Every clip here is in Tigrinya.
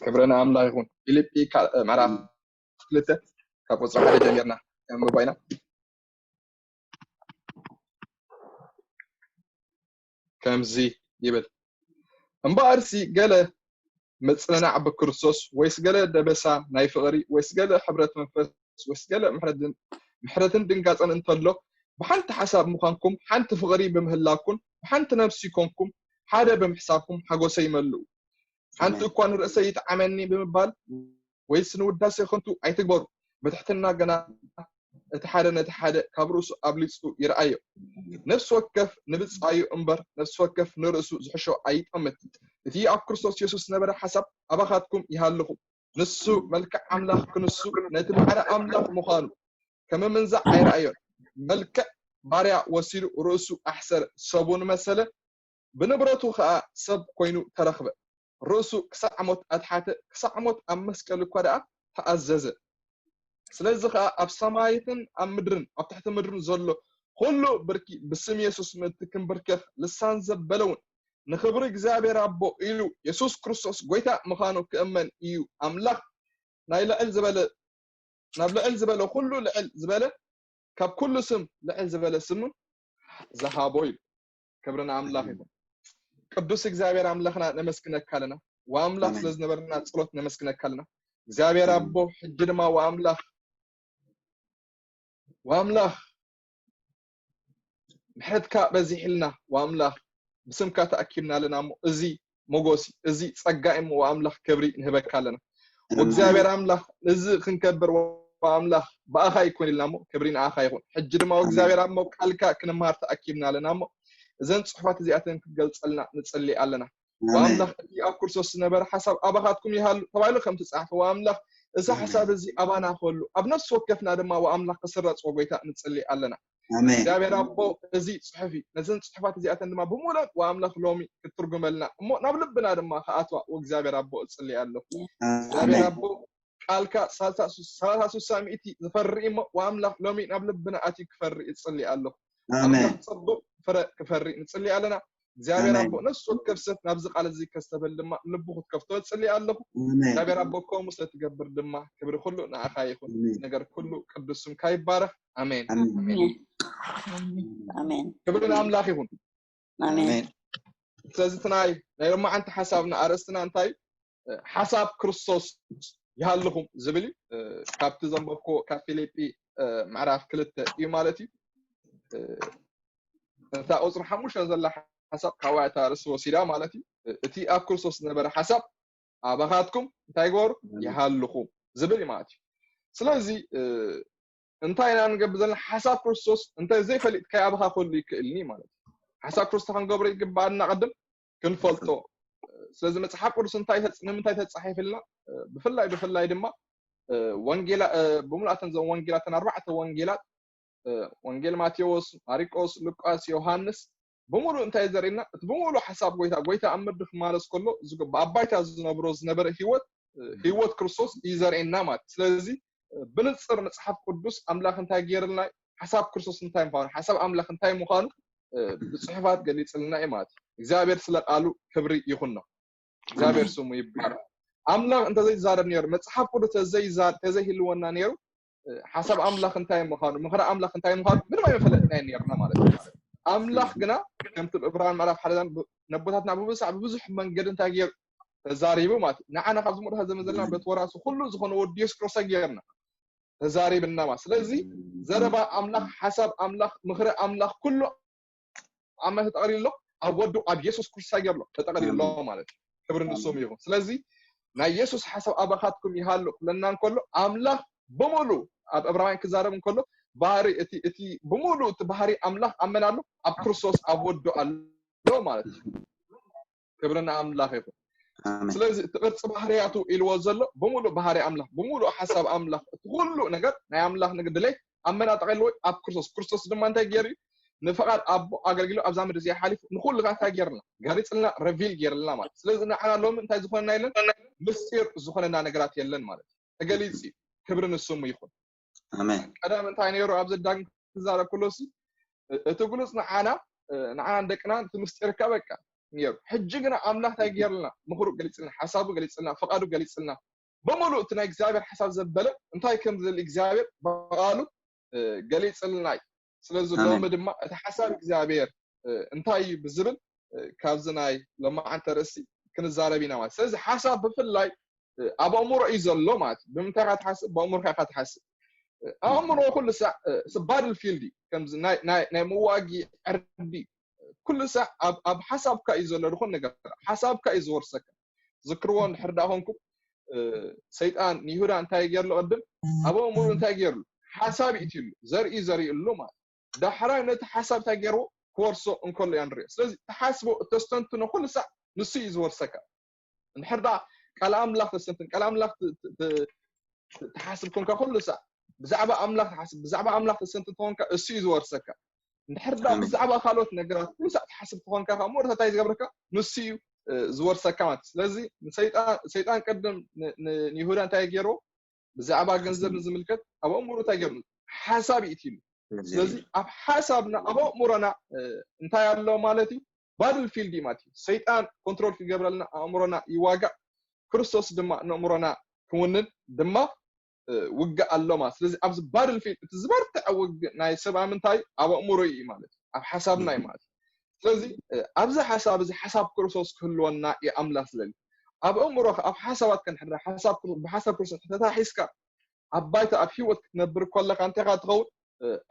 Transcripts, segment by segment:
ክብሪ ንኣምላኽ ይኹን። ፊልጲ ካ- ምዕራፍ ክልተ ካብ ቁፅሪ ሓደ ጀሚርና ነንብቦ ኢና። ከምዚ ይብል፣ እምበኣርሲ ገለ ምጽንናዕ ብክርስቶስ ወይስ ገለ ደበሳ ናይ ፍቕሪ ወይስ ገለ ሕብረት መንፈስ ወይስ ገለ ምሕረትን ድንጋጸን እንተሎ፣ ብሓንቲ ሓሳብ ምዃንኩም ሓንቲ ፍቕሪ ብምህላውኩን ብሓንቲ ነፍሲ ኮንኩም ሓደ ብምሕሳብኩም ሓጎሰይ መልኡ። ሓንቲ እኳ ንርእሰይ ይጥዓመኒ ብምባል ወይስ ንውዳሴ ከንቱ ኣይትግበሩ። ብትሕትና ግና እቲ ሓደ ነቲ ሓደ ካብ ርእሱ ኣብሊጹ ይርኣዮ። ነፍሲ ወከፍ ንብጻዩ እምበር ነፍሲ ወከፍ ንርእሱ ዝሕሾ ኣይጠምት። እቲ ኣብ ክርስቶስ የሱስ ዝነበረ ሓሳብ ኣባኻትኩም ይሃልኹ። ንሱ መልክዕ ኣምላኽ ክንሱ ነቲ ባዕሪ ኣምላኽ ምዃኑ ከም ምንዛዕ ኣይረኣዮን። መልክዕ ባርያ ወሲዱ ርእሱ ኣሕሰረ፣ ሰቡ ንመሰለ፣ ብንብረቱ ኸኣ ሰብ ኮይኑ ተረኽበ። ርእሱ ክሳዕ ሞት ኣትሓተ፣ ክሳዕ ሞት ኣብ መስቀል እኳ ደኣ ተኣዘዘ። ስለዚ ኸኣ ኣብ ሰማያትን ኣብ ምድርን ኣብ ትሕቲ ምድርን ዘሎ ኩሉ ብርኪ ብስም የሱስ ምእንቲ ክንብርከኽ ልሳን ዘበለ እውን ንኽብሪ እግዚኣብሔር ኣቦ ኢሉ የሱስ ክርስቶስ ጐይታ ምዃኑ ክእመን እዩ። ኣምላኽ ናይ ልዕል ዝበለ ናብ ልዕል ዝበለ ኩሉ ልዕል ዝበለ ካብ ኩሉ ስም ልዕል ዝበለ ስምን ዝሃቦ እዩ። ክብሪ ንኣምላኽ ይኹን። ቅዱስ እግዚኣብሔር ኣምላኽና ነመስግነካ ኣለና። ወኣምላኽ ስለ ዝነበረና ጸሎት ነመስግነካ ኣለና እግዚኣብሔር ኣቦ። ሕጂ ድማ ወኣምላኽ ወኣምላኽ ምሕረትካ በዚሕልና ወኣምላኽ ብስምካ ተኣኪብና ኣለና እሞ እዚ ሞጎስ እዚ ጸጋ እሞ ወኣምላኽ ክብሪ ንህበካ ኣለና። ወእግዚኣብሔር ኣምላኽ እዚ ክንከብር ወኣምላኽ ብኣኻ ይኮን ኢልና እሞ ክብሪ ንኣኻ ይኹን። ሕጂ ድማ ወእግዚኣብሔር ኣሞ ቃልካ ክንምሃር ተኣኪብና ኣለና እሞ እዘን ጽሑፋት እዚኣተን ክትገልጸልና ንጽሊ ኣለና። ወኣምላኽ እቲ ኣብ ክርስቶስ ዝነበረ ሓሳብ ኣባኻትኩም ይሃሉ ተባሂሉ ከም ተጻሕፈ ወኣምላኽ እዚ ሓሳብ እዚ ኣባና ክህሉ ኣብ ነፍሲ ወከፍና ድማ ወኣምላኽ ክስረጽ ወጎይታ ንጽሊ ኣለና። እግዚኣብሔር ኣቦ እዚ ጽሑፍ እዩ። ነዘን ጽሑፋት እዚኣተን ድማ ብምሉአን ወኣምላኽ ሎሚ ክትትርጉመልና እሞ ናብ ልብና ድማ ክኣትዋ ወእግዚኣብሔር ኣቦ እጽሊ ኣለኹ። እግዚኣብሔር ኣቦ ቃልካ ሳልሳ ሱሳ ሚእቲ ዝፈሪ እሞ ወኣምላኽ ሎሚ ናብ ልብና ኣትዩ ክፈሪ እጽሊ ኣለኹ። ኣምላኽ ጽቡቕ ፍረ ክፈሪ ንጽሊ ኣለና። እግዚኣብሔር ኣቦ ነፍሲ ወከፍ ሰብ ናብዚ ቃል እዚ ከስተበል ድማ ልቡ ክትከፍቶ እጽሊ ኣለኹ። እግዚኣብሔር ኣቦ ከምኡ ስለ ትገብር ድማ ክብሪ ኩሉ ንኣኻ ይኹን። ነገር ኩሉ ቅዱስ ስምካ ይባረኽ። ኣሜን። ኣሜን። ክብሪ ንኣምላኽ ይኹን። ኣሜን። ስለዚ እቲ ናይ ናይ ሎማዓንቲ ሓሳብና ኣርእስትና እንታይ እዩ? ሓሳብ ክርስቶስ ይሃልኹም ዝብል እዩ። ካብቲ ዘንበብኩዎ ካብ ፊልጲ ምዕራፍ ክልተ እዩ ማለት እዩ። እታ ቁፅሪ ሓሙሽተ ዘላ ሓሳብ ካብኣ እታ ርእሲ ወሲዳ ማለት እዩ። እቲ ኣብ ክርስቶስ ዝነበረ ሓሳብ ኣባኻትኩም እንታይ ግበሩ ይሃልኹም ዝብል እዩ ማለት እዩ። ስለዚ እንታይ ኢና ንገብር ዘለና? ሓሳብ ክርስቶስ እንተ ዘይፈሊጥካዮ ኣባኻ ክህሉ ይክእልኒ ማለት እዩ። ሓሳብ ክርስቶስ ክንገብሮ ይግባኣና ቅድም ክንፈልጦ። ስለዚ መፅሓፍ ቅዱስ እንታይ ተፅ- ንምንታይ ተፃሒፍልና? ብፍላይ ብፍላይ ድማ ወንጌላ ብሙሉኣተን ዘን ወንጌላተን ኣርባዕተ ወንጌላት ወንጌል ማቴዎስ፣ ማሪቆስ፣ ሉቃስ፣ ዮሃንስ ብምሉእ እንታይ ዘርእና እቲ ብምሉእ ሓሳብ ጎይታ ጎይታ ኣብ ምድሪ ክማለስ ከሎ ዝግ- ብኣባይታ ዝነብሮ ዝነበረ ህይወት ህይወት ክርስቶስ እዩ ዘርእየና ማለት እዩ። ስለዚ ብንፅር መፅሓፍ ቅዱስ ኣምላኽ እንታይ ገይርልና ሓሳብ ክርስቶስ እንታይ ምዃኑ ሓሳብ ኣምላኽ እንታይ ምዃኑ ብፅሑፋት ገሊፅልና እዩ ማለት እዩ። እግዚኣብሔር ስለ ቃሉ ክብሪ ይኹኖ። እግዚኣብሔር ስሙ ይባረክ። ኣምላኽ እንተዘይዛረብ ነይሩ መፅሓፍ ቅዱስ ተዘይዛ- ተዘይህልወና ነይሩ ሓሳብ ኣምላኽ እንታይ ምዃኑ ምኽሪ ኣምላኽ እንታይ ምዃኑ ምንም ኣይመፈለጥናዮ ነይርና ማለት እዩ። ኣምላኽ ግና ከምቲ ብዕብራውያን ምዕራፍ ሓደ ነቦታትና ብብዛዕ ብብዙሕ መንገዲ እንታይ ገይሩ ተዛሪቡ ማለት እዩ። ንዓና ካብ ዝምርሃ ዘመን ዘለና በቲ ወራሲ ኩሉ ዝኾነ ወዲ የሱስ ክርስቶስ ገይርና ተዛሪብና ማለት ስለዚ ዘረባ ኣምላኽ ሓሳብ ኣምላኽ ምኽሪ ኣምላኽ ኩሉ ኣመ ተጠቕሊሎ ኣብ ወዱ ኣብ የሱስ ክርስቶስ ገይርሎ ተጠቕሊሎ ማለት እዩ። ክብሪ ንስሙ ይኹን። ስለዚ ናይ የሱስ ሓሳብ ኣባኻትኩም ይሃሉ ክብለና እንከሎ ኣምላኽ ብምሉ ኣብ ዕብራውያን ክዛረብ እንከሎ ባህሪ እቲ እቲ ብምሉ እቲ ባህሪ ኣምላኽ ኣመን ኣሎ ኣብ ክርስቶስ ኣብ ወዱ ኣሎ ማለት እዩ። ክብሪ ንኣምላኽ ይኹን። ስለዚ እቲ ቅርፂ ባህርያቱ ኢልዎ ዘሎ ብምሉእ ባህሪ ኣምላኽ ብምሉእ ሓሳብ ኣምላኽ እቲ ኩሉ ነገር ናይ ኣምላኽ ነገር ድሌት ኣብ መን ኣጠቒልዎ ኣብ ክርስቶስ ክርስቶስ ድማ እንታይ ገይሩ እዩ ንፍቓድ ኣቦ ኣገልጊሉ ኣብዛ ምድሪ እዚኣ ሓሊፉ ንኩሉ ከዓ እንታይ ገይርልና ገሪፅልና ረቪል ገይርልና ማለት ስለዚ ንዓና ሎሚ እንታይ ዝኾነና የለን ምስጢር ዝኾነና ነገራት የለን ማለት እዩ ተገሊፁ እዩ ክብሪ ንስሙ ይኹን ቀደም እንታይ ነይሩ ኣብዚ ዳግም ክዛረብ ከሎ ሲ እቲ ግሉፅ ንዓና ንዓና ንደቅና እቲ ምስጢር ከ በቃ ነይሩ። ሕጂ ግና ኣምላኽ እንታይ ገይርልና? ምኽሩ ገሊፅልና፣ ሓሳቡ ገሊፅልና፣ ፍቓዱ ገሊፅልና፣ በሙሉ እቲ ናይ እግዚኣብሔር ሓሳብ ዘበለ እንታይ ከም ዝደሊ እግዚኣብሔር ብቓሉ ገሊፅልና እዩ። ስለዚ ሎሚ ድማ እቲ ሓሳብ እግዚኣብሔር እንታይ እዩ ብዝብል ካብዚ ናይ ሎማዓንቲ ርእሲ ክንዛረብ ኢና ማለት። ስለዚ ሓሳብ ብፍላይ ኣብ ኣእምሮ እዩ ዘሎ ማለት እዩ። ብምንታይ ኢኻ ትሓስብ? ብኣእምሮኻ ኢኻ ትሓስብ። ኣእምሮ ኩሉ ሳዕ ባትል ፊልድ እዩ። ከምዚ ናይ ምዋጊ ዕርዲ ኩሉ ሳዕ ኣብ ሓሳብካ እዩ ዘሎ። ዝኾነ ነገር ሓሳብካ እዩ ዝወርሰካ። ዝክርዎ እንድሕር ዳ ኮንኩም ሰይጣን ንይሁዳ እንታይ ገይርሉ? ቅድም ኣብ ኣእምሮ እንታይ ገይርሉ? ሓሳብ ይእትሉ፣ ዘርኢ ዘሪእሉ ማለት። ዳሕራይ ነቲ ሓሳብ እንታይ ገይርዎ? ክወርሶ እንከሎ ኢና ንሪኦ። ስለዚ ትሓስቦ እተስተንትኖ ኩሉ ሳዕ ንሱ እዩ ዝወርሰካ። እንድሕር ዳ ቃል ኣምላኽ ተስተንትን፣ ቃል ኣምላኽ ትሓስብ ኮንካ ኩሉ ሳዕ ብዛዕባ ኣምላኽ ትሓስብ፣ ብዛዕባ ኣምላኽ ተስተንትን ተኾንካ እሱ እዩ ዝወርሰካ። እንድሕር ዳ ብዛዕባ ካልኦት ነገራት ኩሉ ሳዕ ትሓስብ ተኾንካ ከዓ ሞርታ እንታይ ዝገብረካ? ንሱ እዩ ዝወርሰካ ማለት። ስለዚ ሰይጣን ቅድም ንይሁዳ እንታይ ገይርዎ? ብዛዕባ ገንዘብ ንዝምልከት ኣብ ኣእምሮ እንታይ ገይሩ? ሓሳብ ይእትሉ። ስለዚ ኣብ ሓሳብና ኣብ ኣእምሮና እንታይ ኣሎ ማለት እዩ? ባትል ፊልድ እዩ ማለት እዩ። ሰይጣን ኮንትሮል ክገብረልና ኣእምሮና ይዋጋእ። ክርስቶስ ድማ ንኣእምሮና ክውንን ድማ ውግእ ኣሎ ማለት። ስለዚ ኣብዚ ባትል ፊልድ እቲ ዝበርትዐ ውግእ ናይ ሰብ ምንታይ ኣብ ኣእምሮ እዩ ማለት እዩ፣ ኣብ ሓሳብና እዩ ማለት እዩ። ስለዚ ኣብዚ ሓሳብ እዚ ሓሳብ ክርስቶስ ክህልወና እዩ ኣምላኽ ዝደሊ። ኣብ ኣእምሮኻ ኣብ ሓሳባት ከንሕድራ ብሓሳብ ክርስቶስ ተታሒዝካ ኣብ ባይታ ኣብ ህይወት ክትነብር ከለኻ እንታይ ኢኻ ትኸውን?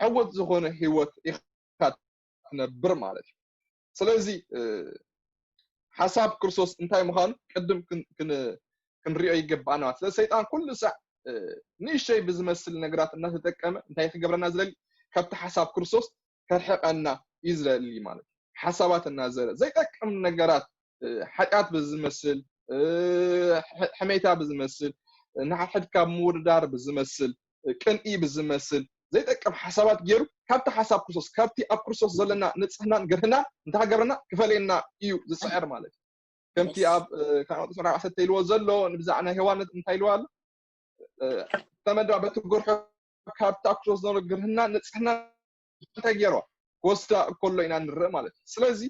ዕውት ዝኾነ ህይወት ኢኻ ትነብር ማለት እዩ። ስለዚ ሓሳብ ክርስቶስ እንታይ ምዃኑ ቅድም ክንሪኦ ይገባና። ስለ ሰይጣን ኩሉ ሳዕ ንእሽተይ ብዝመስል ነገራት እናተጠቀመ እንታይ ክገብረና ዝደሊ? ካብቲ ሓሳብ ክርስቶስ ከርሕቀና እዩ ዝደሊ ማለት እዩ። ሓሳባት እናዘረ ዘይጠቅም ነገራት፣ ሓጢኣት ብዝመስል፣ ሕሜታ ብዝመስል፣ ንሓድሕድካ ምውድዳር ብዝመስል፣ ቅንኢ ብዝመስል ዘይጠቅም ሓሳባት ገይሩ ካብቲ ሓሳብ ክርስቶስ፣ ካብቲ ኣብ ክርስቶስ ዘለና ንጽህናን ግርህናን እንታይ ክገብረና? ክፈልየና እዩ ዝጽዕር ማለት እዩ። ከምቲ ኣብ ቃላውጦስ ምዕራፍ ዓሰርተ ኢልዎ ዘሎ ንብዛዕ ናይ ሄዋን እንታይ ኢልዎ ኣሎ? ተመዳ በቲ ጎርሖ ካብቲ ኣብ ክርስቶስ ዝነበረ ግርህና ንጽህና እንታይ ገይርዋ? ክወስዳ እከሎ ኢና ንርኢ ማለት እዩ። ስለዚ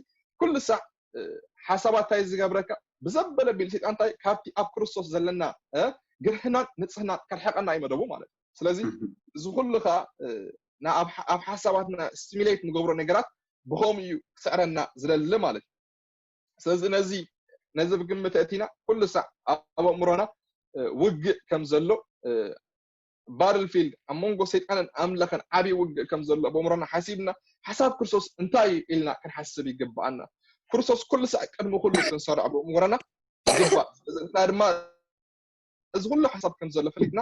ኩሉ ሳዕ ሓሳባት እንታይ ዝገብረካ? ብዘበለ ቢል ሰይጣን እንታይ ካብቲ ኣብ ክርስቶስ ዘለና ግርህናን ንጽህናን ከርሕቀና እዩ መደቡ ማለት እዩ። ስለዚ እዚ ኩሉ ከዓ ኣብ ሓሳባትና ስቲሙሌት ንገብሮ ነገራት ብኸምኡ እዩ ክስዕረና ዝደሊ ማለት እዩ። ስለዚ ነዚ ነዚ ብግምት እቲና ኩሉ ሳዕ ኣብ ኣእምሮና ውግእ ከም ዘሎ፣ ባትል ፊልድ ኣብ መንጎ ሰይጣንን ኣምላኽን ዓብዪ ውግእ ከም ዘሎ ኣብ ኣእምሮና ሓሲብና ሓሳብ ክርስቶስ እንታይ እዩ ኢልና ክንሓስብ ይግብኣና። ክርስቶስ ኩሉ ሳዕ ቅድሚ ኩሉ ክንሰርዖ ኣብ ኣእምሮና ይግባእ። ስለዚ ንሕና ድማ እዚ ኩሉ ሓሳብ ከም ዘሎ ፈሊጥና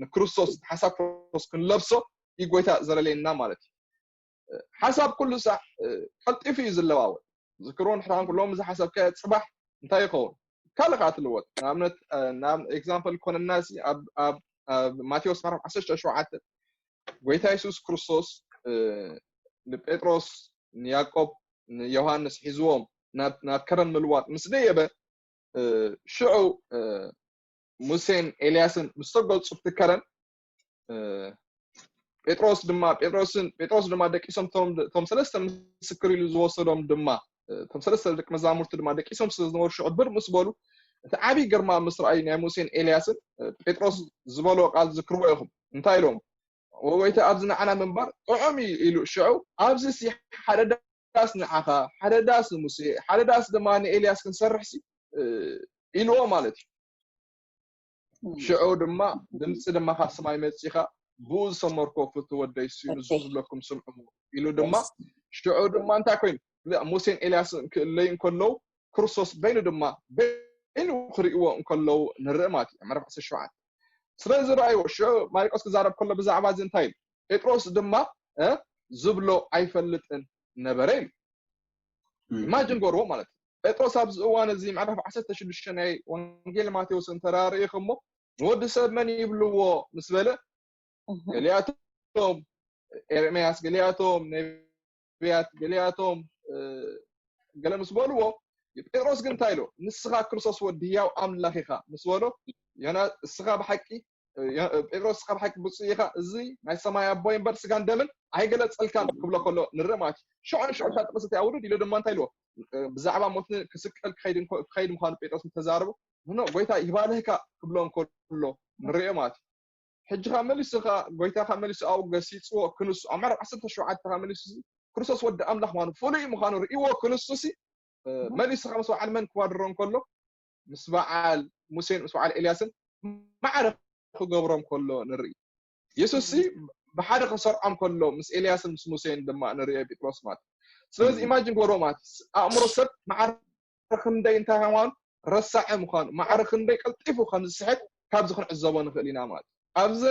ንክርስቶስ ሓሳብ ክርስቶስ ክንለብሶ እዩ ጎይታ ዘለለየና ማለት እዩ። ሓሳብ ኩሉ ሳዕ ቀልጢፉ እዩ ዝለዋወጥ። ዝክርዎ ንሕና ኩሎም ዝሓሰብካዮ ፅባሕ እንታይ ይኸውን? ካልእ ከዓ ትልወጥ። ንኣብነት ንኣብነት ኤግዛምፕል ኮነና ኣብ ማቴዎስ ምዕራፍ ዓሰርተ ሸውዓተ ጎይታ የሱስ ክርስቶስ ንጴጥሮስ ንያዕቆብ ንዮሃንስ ሒዝዎም ናብ ከረን ምልዋጥ ምስ ደየበ ሽዑ ሙሴን ኤልያስን ምስ ተገልፁ ኣብቲ ከረን ጴጥሮስ ድማ ጴጥሮስን ጴጥሮስ ድማ ደቂሶም እቶም ሰለስተ ምስክር ኢሉ ዝወሰዶም ድማ እቶም ሰለስተ ደቂ መዛሙርቲ ድማ ደቂሶም ስለ ዝነበሩ ሽዑ ብር ምስ በሉ እቲ ዓብዪ ግርማ ምስ ረኣዩ ናይ ሙሴን ኤልያስን ጴጥሮስ ዝበሎ ቃል ዝክርዎ ኢኹም። እንታይ ኢሎም? ወወይተ ኣብዚ ንዓና ምንባር ጥዑም እዩ ኢሉ ሽዑ ኣብዚ ሓደ ዳስ ንዓኻ ሓደ ዳስ ንሙሴ ሓደ ዳስ ድማ ንኤልያስ ክንሰርሕሲ ኢልዎ ማለት እዩ። ሽዑ ድማ ድምፂ ድማ ካብ ሰማይ መፂኻ ብኡ ዝሰመርኮ ፍቱ ወደይ ስዩ ንሱ ዝብለኩም ስምዑ ኢሉ ድማ ሽዑ ድማ እንታይ ኮይኑ ሙሴን ኤልያስ ክእለዩ እንከለዉ ክርስቶስ በይኑ ድማ በይኑ ክርእይዎ እንከለዉ ንርኢ ማለት እዩ። ምዕራፍ ዓሰርተ ሸውዓተ ስለዚ ረኣይዎ ሽዑ ማሪቆስ ክዛረብ ከሎ ብዛዕባ እዚ እንታይ ኢሉ ጴጥሮስ ድማ ዝብሎ ኣይፈልጥን ነበረ ኢሉ። ኢማጅን ገርዎ ማለት እዩ። ጴጥሮስ ኣብዚ እዋን እዚ ምዕራፍ ዓሰርተ ሽዱሽተ ናይ ወንጌል ማቴዎስ እንተራርእይኹሞ ንወዲ ሰብ መን ይብልዎ ምስ በለ ገሊኣቶም ኤርምያስ፣ ገሊኣቶም ነቢያት፣ ገሊኣቶም ገለ ምስ በልዎ ጴጥሮስ ግን እንታይ ኢሎ? ንስኻ ክርስቶስ ወዲ ህያው ኣምላኽ ኢኻ ምስ በሎ ዮና እስኻ ብሓቂ ጴጥሮስ እስኻ ብሓቂ ብፁዕ ኢኻ፣ እዚ ናይ ሰማይ ኣቦይ እምበር ስጋን ደምን ኣይገለጸልካን ክብሎ ከሎ ንርኢ ማለት እዩ። ሽዑ ንሽዑ እታ ጥቕሲ እቲኣ ውርድ ኢሉ ድማ እንታይ ኢልዎ? ብዛዕባ ሞት ክስቀል ክኸይድ ምዃኑ ጴጥሮስ እንተዛረቡ፣ ኖ ጎይታ ይባልህካ ክብሎ እንከሎ ንሪኦ ማለት እዩ። ሕጂ ከዓ መሊሱ ከዓ ጎይታ ከዓ መሊሱ ኣብኡ ገሲፅዎ ክንሱ ኣብ ማዕረፍ ዓሰርተ ሸውዓተ ከዓ መሊሱ ክርስቶስ ወዲ ኣምላኽ ምዃኑ ፍሉይ ምዃኑ ርእይዎ ክንሱ ሲ መሊሱ ከዓ ምስ በዓል መን ክዋድሮ እንከሎ ምስ በዓል ሙሴን ምስ በዓል ኤልያስን ማዕረ ክገብሮም ከሎ ንርኢ። የሱስ ሲ ብሓደ ክሰርዖም ከሎ ምስ ኤልያስን ምስ ሙሴን ድማ ንሪኦ ጴጥሮስ ማለት። ስለዚ ኢማጂን ግበሮ ማለት ኣእምሮ ሰብ ማዕረ ክንደይ እንታይ ምዃኑ ረሳዐ ምዃኑ ማዕረ ክንደይ ቀልጢፉ ከም ዝስሕት ካብዚ ክንዕዘቦ ንኽእል ኢና ማለት። ኣብዚ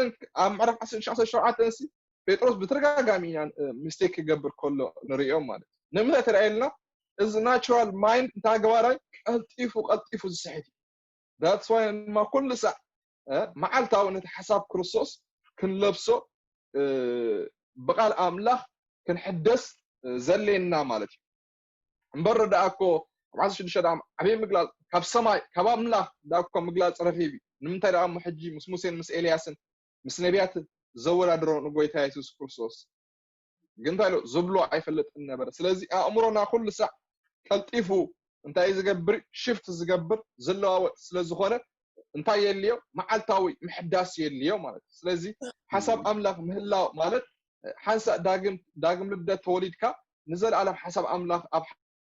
ኣብ ምዕራፍ ዓሰርተ ሸውዓተ ሲ ጴጥሮስ ብተደጋጋሚ ኢና ሚስቴክ ክገብር ከሎ ንሪኦ ማለት። ንምንታይ ተረኣየልና? እዚ ናቹራል ማይንድ እንታይ ገባራይ ቀልጢፉ ቀልጢፉ ዝስሕት እዩ። ዳትስ ዋይ ድማ ኩሉ ሳዕ መዓልታዊ ነቲ ሓሳብ ክርስቶስ ክንለብሶ ብቃል ኣምላኽ ክንሕደስ ዘሌና ማለት እዩ። እምበር ደኣ እኮ ኣብ ዓሰርተ ሽዱሽተ ደኣ ዓብዪ ምግላፅ ካብ ሰማይ ካብ ኣምላኽ ደኣ እኮ ምግላፅ ረኺቡ እዩ። ንምንታይ ደኣ እሞ ሕጂ ምስ ሙሴን ምስ ኤልያስን ምስ ነቢያት ዘወዳድሮ ንጎይታ የሱስ ክርስቶስ ግን እንታይ ኢሉ ዝብሎ ኣይፈልጥን ነበረ። ስለዚ ኣእምሮና ኩሉ ሳዕ ቀልጢፉ እንታይ ዝገብር ሽፍት ዝገብር ዝለዋወጥ ስለዝኾነ እንታይ የድልዮ? መዓልታዊ ምሕዳስ የድልዮ ማለት እዩ። ስለዚ ሓሳብ ኣምላኽ ምህላው ማለት ሓንሳእ ዳግም ዳግም ልደት ተወሊድካ ንዘለኣለም ሓሳብ ኣምላኽ ኣብ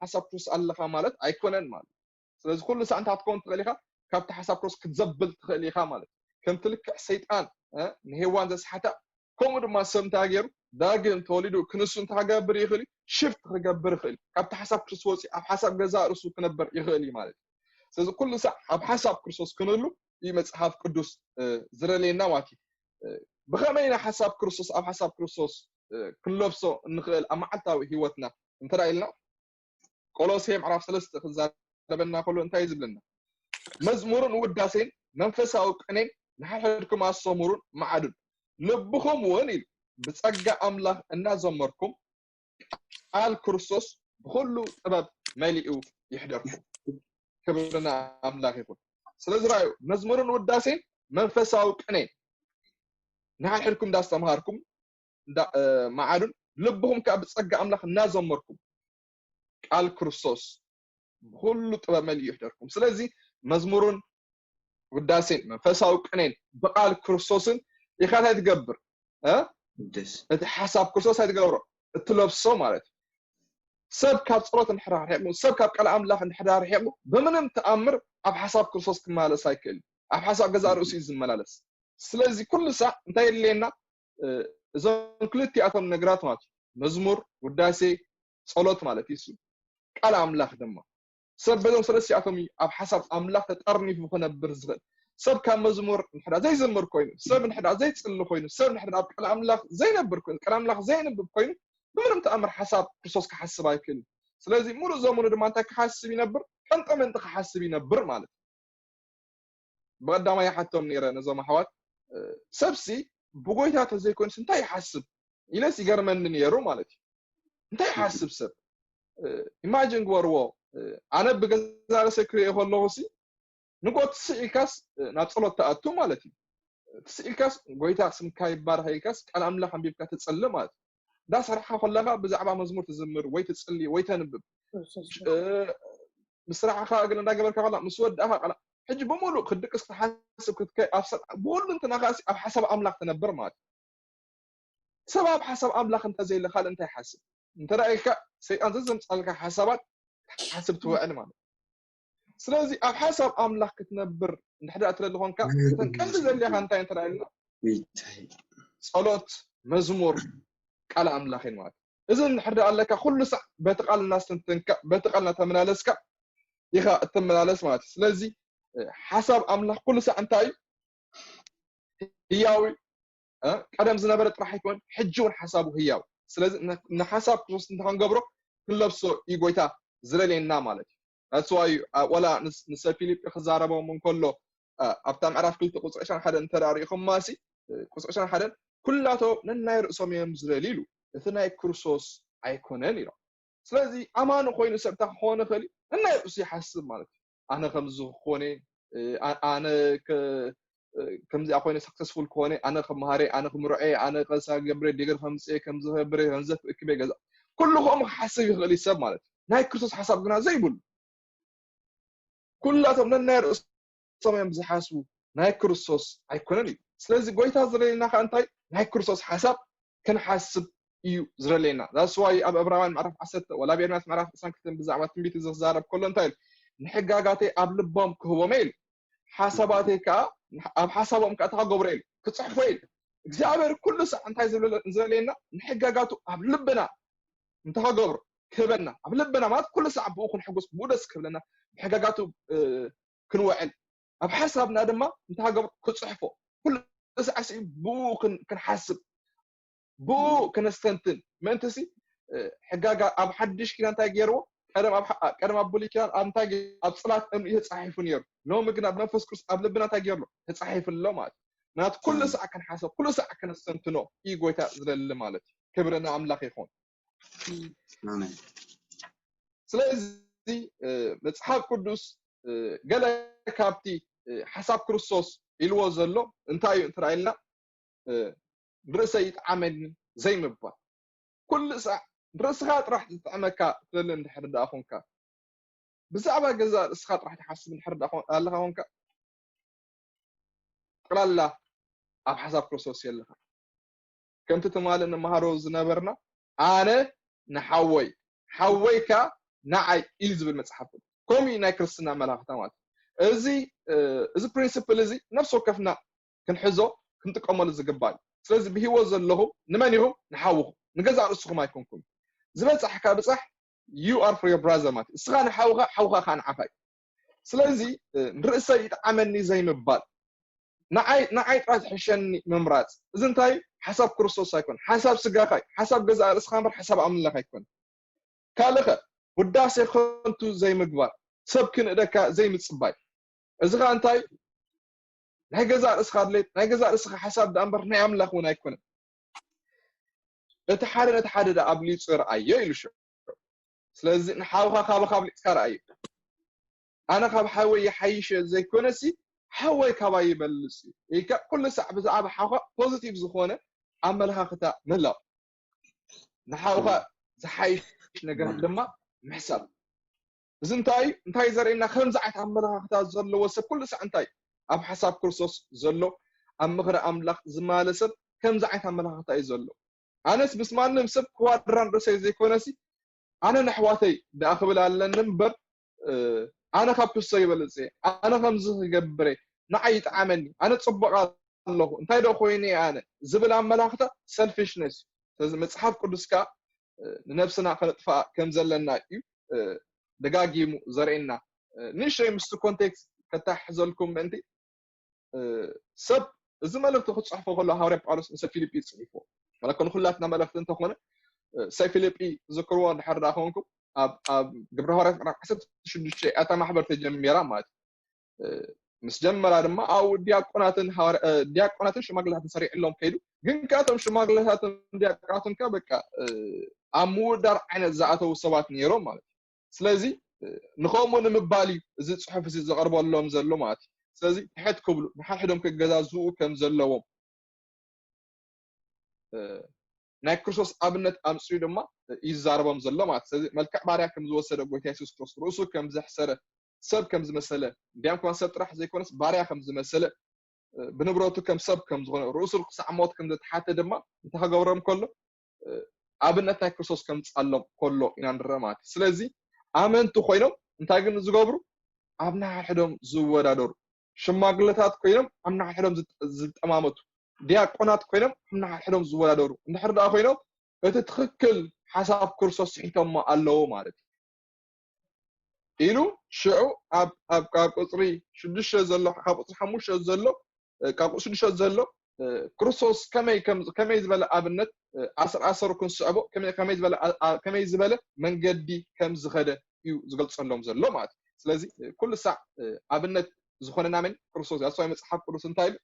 ሓሳብ ክርስቶስ ኣለኻ ማለት ኣይኮነን ማለት እዩ። ስለዚ ኩሉ ሳዕ እንታይ ክትከውን ትኽእል ኢኻ? ካብቲ ሓሳብ ክርስቶስ ክትዘብል ትኽእል ኢኻ ማለት እዩ። ከምቲ ልክዕ ሰይጣን ንሄዋን ዘስሓታ ከምኡ ድማ ሰብ እንታይ ገይሩ ዳግም ተወሊዱ ክንሱ እንታይ ክገብር ይኽእል እዩ? ሽፍት ክገብር ይኽእል እዩ። ካብቲ ሓሳብ ክርስቶስ ወፂኡ ኣብ ሓሳብ ገዛ ርእሱ ክነበር ይኽእል እዩ ማለት እዩ። ስለዚ ኩሉ ሳዕ ኣብ ሓሳብ ክርስቶስ ክንህሉ እዩ መፅሓፍ ቅዱስ ዝደልየና ማለት እዩ። ብኸመይ ኢና ሓሳብ ክርስቶስ ኣብ ሓሳብ ክርስቶስ ክንለብሶ እንኽእል ኣብ መዓልታዊ ህይወትና እንተ ኢልና ቆሎሴ ምዕራፍ ሰለስተ ክዛረበና ከሎ እንታይ ዝብለና? መዝሙርን ውዳሴን መንፈሳዊ ቅኔን ንሓድሕድኩም ኣስተምሩን መዓዱን ልብኹም እውን ኢሉ ብጸጋ ኣምላኽ እናዘመርኩም ቃል ክርስቶስ ብኹሉ ጥበብ መሊኡ ይሕደርኩም። ክብርና ኣምላኽ ይኹን። ስለዚ ራዩ መዝሙርን ውዳሴን መንፈሳዊ ቅኔን ንሓድሕድኩም እንዳስተምሃርኩም መዓዱን ልብኹም ከዓ ብጸጋ ኣምላኽ እናዘመርኩም ቃል ክርስቶስ ብኩሉ ጥበብ መሊኡ ይሕደርኩም። ስለዚ መዝሙርን ውዳሴን መንፈሳዊ ቅኔን ብቃል ክርስቶስን ኢኻ እንታይ ትገብር? እቲ ሓሳብ ክርስቶስ እንታይ ትገብሮ? እትለብሶ ማለት እዩ። ሰብ ካብ ጸሎት እንድሕር ርሒቑ፣ ሰብ ካብ ቃል ኣምላኽ እንድሕር ርሒቑ፣ ብምንም ተኣምር ኣብ ሓሳብ ክርስቶስ ክመላለስ ኣይክእልን። ኣብ ሓሳብ ገዛእ ርእሱ እዩ ዝመላለስ። ስለዚ ኩሉ ሳዕ እንታይ የድልየና? እዞም ክልቲኣቶም ነገራት ማለት እዩ። መዝሙር፣ ውዳሴ፣ ጸሎት ማለት እዩ። እሱ ቃል ኣምላኽ ድማ ሰብ በዞም ሰለስቲኣቶም እዩ ኣብ ሓሳብ ኣምላኽ ተጠርኒፉ ክነብር ዝኽእል። ሰብ ካብ መዝሙር እንድሕዳ ዘይዘምር ኮይኑ፣ ሰብ እንድሕዳ ዘይጽሊ ኮይኑ፣ ሰብ እንድሕዳ ኣብ ቃል ኣምላኽ ዘይነብር ኮይኑ፣ ቃል ኣምላኽ ዘይንብብ ኮይኑ ብምንም ተኣምር ሓሳብ ክርስቶስ ክሓስብ ኣይክእልን። ስለዚ ሙሉእ ዘመኑ ድማ እንታይ ክሓስብ ይነብር? ቀንጠመንጢ ክሓስብ ይነብር ማለት እዩ። ብቐዳማይ ይሓቶም ነይረ ነዞም ኣሕዋት፣ ሰብሲ ብጎይታ ተዘይኮይኑስ እንታይ ይሓስብ ኢለስ ይገርመኒ ነይሩ ማለት እዩ። እንታይ ይሓስብ ሰብ? ኢማጂን ግበርዎ። ኣነ ብገዛ ርእሰይ ክሪኦ ከለኹ ሲ ንጎ ትስእ ኢልካስ ናብ ጸሎት ትኣቱ ማለት እዩ። ትስእ ኢልካስ ጎይታ ስምካ ይባረኽ ኢልካስ ቃል ኣምላኽ ኣንቢብካ ትጸሊ ማለት እዩ። እንዳሰርሓ ከለኻ ብዛዕባ መዝሙር ትዝምር ወይ ትጽሊ ወይ ተንብብ። ምስራሕኻ እግል እንዳገበርካ ከላ ምስ ወዳእኻ ቃላ ሕጂ ብምሉእ ክድቅስ ክትሓስብ ክትከ ኣብ ሰብ ብኩሉ እንትናኻ ኣብ ሓሳብ ኣምላኽ ትነብር ማለት እዩ። ሰብ ኣብ ሓሳብ ኣምላኽ እንተዘየለ ካልእ እንታይ ይሓስብ? እንተ ኢልካ ሰይጣን ዘዘምጻልካ ሓሳባት ክትሓስብ ትውዕል ማለት እዩ። ስለዚ ኣብ ሓሳብ ኣምላኽ ክትነብር እንድሕዳ ትደሊ ኮንካ እተን ቀንዲ ዘድልያኻ እንታይ እንተ ኢልና ጸሎት፣ መዝሙር፣ ቃል ኣምላኽ እዩ ማለት እዩ። እዚ እንድሕር ደኣ ኣለካ ኩሉ ሳዕ በቲ ቃል እናስተንተንካ በቲ ቃል እናተመላለስካ ኢኻ እትመላለስ ማለት እዩ። ስለዚ ሓሳብ ኣምላኽ ኩሉ ሳዕ እንታይ እዩ? ህያዊ ቀደም ዝነበረ ጥራሕ ኣይኮን ሕጂ እውን ሓሳቡ ህያው። ስለዚ ንሓሳብ ክርስቶስ እንተኸንገብሮ ክንለብሶ እዩ ጎይታ ዝደልየና ማለት እዩ። ናትስዋ እዩ ወላ ንሰብ ፊልጲ ክዛረቦም እንከሎ ኣብታ ምዕራፍ ክልተ ቁፅሪ ዕስራን ሓደን እንተዳሪእኹም ማሲ ቁፅሪ ዕስራን ሓደን ኩላቶም ነናይ ርእሶም እዮም ዝደልዩ ኢሉ እቲ ናይ ክርስቶስ ኣይኮነን ኢሎም። ስለዚ ኣማኒ ኮይኑ ሰብ እንታይ ክኾን ይኽእል እዩ? ነናይ ርእሱ ይሓስብ ማለት እዩ። ኣነ ከምዚ ክኾነ ኣነ ከምዚኣ ኮይነ ሰክሰስፉል ክኾነ ኣነ ከመሃረ ኣነ ክምርዐ ኣነ ቀሳ ገብረ ዲግሪ ከምፅእ ከምዚ ከብረ ገንዘብ ክእክበ ገዛ ኩሉ ከምኡ ክሓስብ ይኽእል እዩ ሰብ ማለት እዩ። ናይ ክርስቶስ ሓሳብ ግና ዘይብሉ። ኩላቶም ነናይ ርእሶም እዮም ዝሓስቡ፣ ናይ ክርስቶስ ኣይኮነን እዩ። ስለዚ ጎይታ ዝደለየና ከ እንታይ? ናይ ክርስቶስ ሓሳብ ክንሓስብ እዩ ዝደለየና። ዛስዋይ ኣብ ዕብራውያን ምዕራፍ ዓሰርተ ወላ ኣብ ኤርምያስ ምዕራፍ ዕስራን ክልተን ብዛዕባ ትንቢት ዝዛረብ ከሎ እንታይ ኢሉ? ንሕጋጋተይ ኣብ ልቦም ክህቦም ኢሉ። ሓሳባተይ ከዓ ኣብ ሓሳቦም ከዓ ተኸገብሮ ኢሉ ክፅሕፎ ኢሉ። እግዚኣብሔር ኩሉ ሳዕ እንታይ ዝደለየና? ንሕጋጋቱ ኣብ ልብና እንተኸገብሮ ክህበና፣ ኣብ ልብና ማለት ኩሉ ሳዕ ብኡ ክንሕጉስ፣ ብኡ ደስ ክብለና፣ ብሕጋጋቱ ክንውዕል፣ ኣብ ሓሳብና ድማ እንተሃገብሮ ክፅሕፎ፣ ኩሉ ሳዕ ብኡ ክንሓስብ፣ ብኡ ክነስተንትን። ምእንትሲ ሕጋጋ ኣብ ሓድሽ ኪዳን እንታይ ገይርዎ? ቀደም ኣብ ብሉይ ኪዳን ኣብ እንታይ ኣብ ፅላት እምኒ ተፃሒፉ ነይሩ። ሎሚ ግን ኣብ መንፈስ ክርስቶስ ኣብ ልብና እንታይ ገይርሎ? ተፃሒፉ ኣሎ ማለት እዩ። ምክንያቱ ኩሉ ሳዕ ክንሓሰብ፣ ኩሉ ሳዕ ክነስተንትኖ እዩ ጎይታ ዝደሊ ማለት እዩ። ክብሪ ንኣምላኽ ይኹን። ስለዚ መፅሓፍ ቅዱስ ገለ ካብቲ ሓሳብ ክርስቶስ ኢልዎ ዘሎ እንታይ እዩ እንተ ኢልና፣ ርእሰ ይጥዓመኒ ዘይምባል። ኩሉ ሳዕ ርእስኻ ጥራሕ ዝጥዕመካ ትደሊ እንድሕር ደኣ ኮንካ፣ ብዛዕባ ገዛ ርእስኻ ጥራሕ ትሓስብ እንድሕር ኣለኻ ኮንካ፣ ጥቕላላ ኣብ ሓሳብ ክርስቶስ የለኻ። ከምቲ ትማሊ ንመሃሮ ዝነበርና ኣነ ንሓወይ ሓወይ ከኣ ንዓይ እዩ ዝብል መፅሓፍ ቅዱስ። ከምኡ እዩ ናይ ክርስትና ኣመላኽታ ማለት እዩ። እዚ እዚ ፕሪንስፕል እዚ ነፍሲ ወከፍና ክንሕዞ ክንጥቀመሉ ዝግባእ እዩ። ስለዚ ብህይወት ዘለኹም ንመን ኢኹም? ንሓውኹም፣ ንገዛእ ርእስኹም ኣይኮንኩም። ዝበፃሕካ ብፃሕ you are for your brother ማለት እዩ። እስኻ ንሓውኻ ሓውኻ ከዓ ንዓኻ እዩ። ስለዚ ንርእሰይ ይጥዓመኒ ዘይምባል፣ ንዓይ ንዓይ ጥራይ ዝሕሸኒ ምምራፅ፣ እዚ እንታይ ሓሳብ ክርስቶስ ኣይኮን፣ ሓሳብ ስጋኻ እዩ። ሓሳብ ገዛእ ርእስኻ እምበር ሓሳብ ኣምላኽ ኣይኮን። ካልእኸ ውዳሴ ከንቱ ዘይምግባር፣ ሰብ ክንእደካ ዘይምፅባይ፣ እዚ ኸዓ እንታይ ናይ ገዛእ ርእስኻ ድሌት ናይ ገዛእ ርእስኻ ሓሳብ ደኣ እምበር ናይ ኣምላኽ እውን ኣይኮነን። እቲ ሓደ ነቲ ሓደ ደኣ ኣብሊፁ ረኣዮ ኢሉ ሽዑ። ስለዚ ንሓውኻ ካባኻ ኣብሊፅካ ረኣዮ። ኣነ ካብ ሓወይ ይሓይሽ እየ ዘይኮነሲ ሓወይ ካባይ ይበልፅ እዩ ኢልካ ኩሉ ሳዕ ብዛዕባ ሓውኻ ፖዚቲቭ ዝኾነ ኣመለኻኽታ ምህላው፣ ንሓውኻ ዝሓይሽ ነገር ድማ ምሕሳብ። እዚ እንታይ እዩ? እንታይ ዘርእየና? ከምዚ ዓይነት ኣመለኻኽታ ዘለዎ ሰብ ኩሉ ሳዕ እንታይ ኣብ ሓሳብ ክርስቶስ ዘሎ ኣብ ምኽሪ ኣምላኽ ዝማለ ሰብ ከምዚ ዓይነት ኣመለኻኽታ እዩ ዘሎ። ኣነስ ምስ ማንም ሰብ ክዋድራን ርእሰይ ዘይኮነሲ ኣነ ነሕዋተይ ደኣ ክብል ኣለኒ እምበር ኣነ ካብ ክሶ ይበልፅ እየ፣ ኣነ ከምዚ ክገብር እየ፣ ንዓይ ይጥዓመኒ፣ ኣነ ፅቡቕ ኣለኹ፣ እንታይ ዶ ኮይነ እየ ኣነ ዝብል ኣመላኽታ ሰልፊሽነስ እዩ። ስለዚ መፅሓፍ ቅዱስ ከዓ ንነብስና ከነጥፍኣ ከም ዘለና እዩ ደጋጊሙ ዘርእየና። ንእሽተይ ምስቲ ኮንቴክስት ከታሕዘልኩም ምእንቲ ሰብ እዚ መልእኽቲ ክፅሕፎ ከሎ ሃዋርያ ጳውሎስ ንሰብ ፊልጲ ፅሒፎ ማለት ንኩላትና መልእኽቲ እንተኾነ ሰብ ፊልጲ ዝክርዎ እንድሕር ዳ ኮንኩም ኣብ ግብረ ሃዋርያት ምዕራፍ ዓሰርተ ሽዱሽተ እታ ማሕበር ተጀሚራ ማለት እዩ። ምስ ጀመራ ድማ ኣብኡ ዲያቆናትን ዲያቆናትን ሽማግለታትን ሰሪዕሎም ከይዱ። ግን ከ እቶም ሽማግለታትን ዲያቆናትን ከ በቃ ኣብ ምውዳር ዓይነት ዝኣተዉ ሰባት ነይሮም ማለት እዩ። ስለዚ ንኸምኡ ንምባል እዩ እዚ ፅሑፍ እዚ ዘቕርበሎም ዘሎ ማለት እዩ። ስለዚ ትሕት ክብሉ ንሓድሕዶም ክገዛዝኡ ከም ዘለዎም ናይ ክርስቶስ ኣብነት ኣምፅኡ ድማ ይዛረቦም ዘሎ ማለት። ስለዚ መልክዕ ባርያ ከም ዝወሰደ ጎይታ የሱስ ክርስቶስ ርእሱ ከም ዘሕሰረ ሰብ ከም ዝመሰለ እንዲያም ከማን ሰብ ጥራሕ ዘይኮነስ ባርያ ከም ዝመሰለ ብንብረቱ ከም ሰብ ከም ዝኾነ ርእሱ ክሳዕ ሞት ከም ዘተሓተ ድማ እንተኸገብሮም ከሎ ኣብነት ናይ ክርስቶስ ከምፃሎም ከሎ ኢና ንረአ ማለት እዩ። ስለዚ ኣመንቲ ኮይኖም እንታይ ግን ዝገብሩ ኣብ ንሓድሕዶም ዝወዳደሩ፣ ሽማግለታት ኮይኖም ኣብ ንሓድሕዶም ዝጠማመቱ፣ ዲያቆናት ኮይኖም ኣብ ንሓድሕዶም ዝወዳደሩ እንድሕር ደኣ ኮይኖም እቲ ትኽክል ሓሳብ ክርስቶስ ስሒቶሞ ኣለዉ ማለት እዩ ኢሉ ሽዑ ኣብ ቁፅሪ ሽዱሽተ ዘሎ ካብ ቁፅሪ ሓሙሽተ ዘሎ ካብ ቁፅሪ ሽዱሽተ ዘሎ ክርስቶስ ከመይ ዝበለ ኣብነት ኣሰር ኣሰሩ ክንስዕቦ ከመይ ዝበለ መንገዲ ከም ዝኸደ እዩ ዝገልፀሎም ዘሎ ማለት እዩ። ስለዚ ኩሉ ሳዕ ኣብነት ዝኾነና መን ክርስቶስ ያስዋይ መፅሓፍ ቅዱስ እንታይ ኢሉ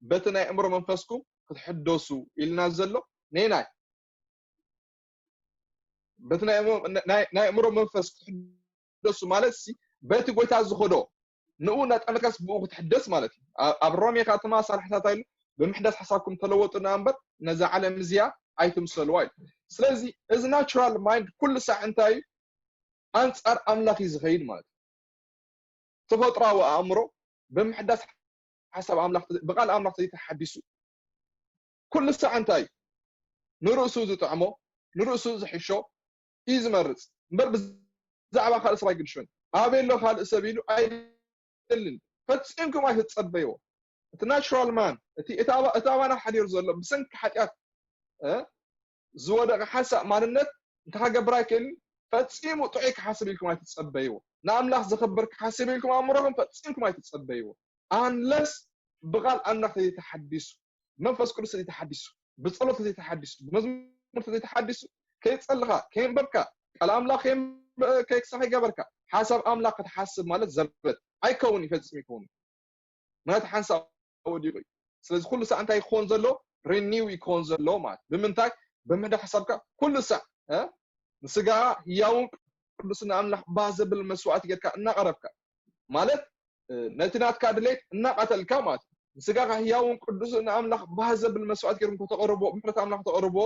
በቲ ናይ እምሮ መንፈስኩም ክትሕደሱ ኢልና ዘሎ ነናይ በቲ ናይ እምሮ መንፈስ ክትሕደሱ ማለት ሲ በቲ ጎይታ ዝኸዶ ንኡ እናጠመካስ ብኡ ክትሕደስ ማለት እዩ። ኣብ ሮሜ ከዓ ተመሳሳሊ ሓሳብ ኢሉ ብምሕዳስ ሓሳብኩም ተለወጡ እና እምበር ነዛ ዓለም እዚኣ ኣይትምሰልዋ እዩ። ስለዚ እዚ ናቹራል ማይንድ ኩሉ ሳዕ እንታይ እዩ ኣንጻር ኣምላኽ እዩ ዝኸይድ ማለት እዩ። ተፈጥራዊ ኣእምሮ ብምሕዳስ ሓሳብ ኣምላኽ፣ ብቃል ኣምላኽ ተዘይተሓዲሱ ኩሉ ሳዕ እንታይ እዩ? ንርእሱ ዝጥዕሞ፣ ንርእሱ ዝሕሾ እዩ ዝመርጽ እምበር ብዛዕባ ካልእ ሰብ ኣይግድሾን። ኣበይ ኣሎ ካልእ ሰብ ኢሉ ኣይደልን። ፈጺምኩም ኣይትጸበይዎ። እቲ ናቹራል ማን፣ እቲ ኣባና ሓዲሩ ዘሎ ብሰንኪ ሓጢኣት ዝወደቀ ሓንሳእ ማንነት እንታይ ከገብር ኣይክእልን። ፈጺሙ ጥዑይ ክሓስብ ኢልኩም ኣይትጸበይዎ። ንኣምላኽ ዘኽብር ክሓስብ ኢልኩም ኣእምሮኹም ፈጺምኩም ኣይትጸበይዎ። ኣንለስ ብቃል ኣምላኽ ተዘይተሓዲሱ፣ መንፈስ ቅዱስ ተዘይተሓዲሱ፣ ብጸሎት ተዘይተሓዲሱ፣ ብመዝሙር ተዘይተሓዲሱ፣ ከይጸልኻ ከየንበብካ፣ ቃል ኣምላኽ ከይክሳሕ ይገበርካ፣ ሓሳብ ኣምላኽ ክትሓስብ ማለት ዘበት ኣይከውን እዩ። ፈጺሙ ይከውን። ምክንያቱ ሓንሳብ ወዲቑ እዩ። ስለዚ ኩሉ ሳዕ እንታይ ይኮን ዘሎ? ሪኒው ይኮን ዘሎ ማለት ብምንታይ? ብምሕዳስ ሓሳብካ ኩሉ ሳዕ ንስጋ ህያውን ቅዱስ ንኣምላኽ ባህ ዘብል መስዋዕቲ ጌርካ እናቐረብካ ማለት ነቲ ናትካ ድሌት እናቐተልካ ማለት ንስጋኻ ህያውን ቅዱስ ንኣምላኽ ባህ ዘብል መስዋዕቲ ጌርኩም ከተቐርቦ ምሕረት ኣምላኽ ተቐርቦ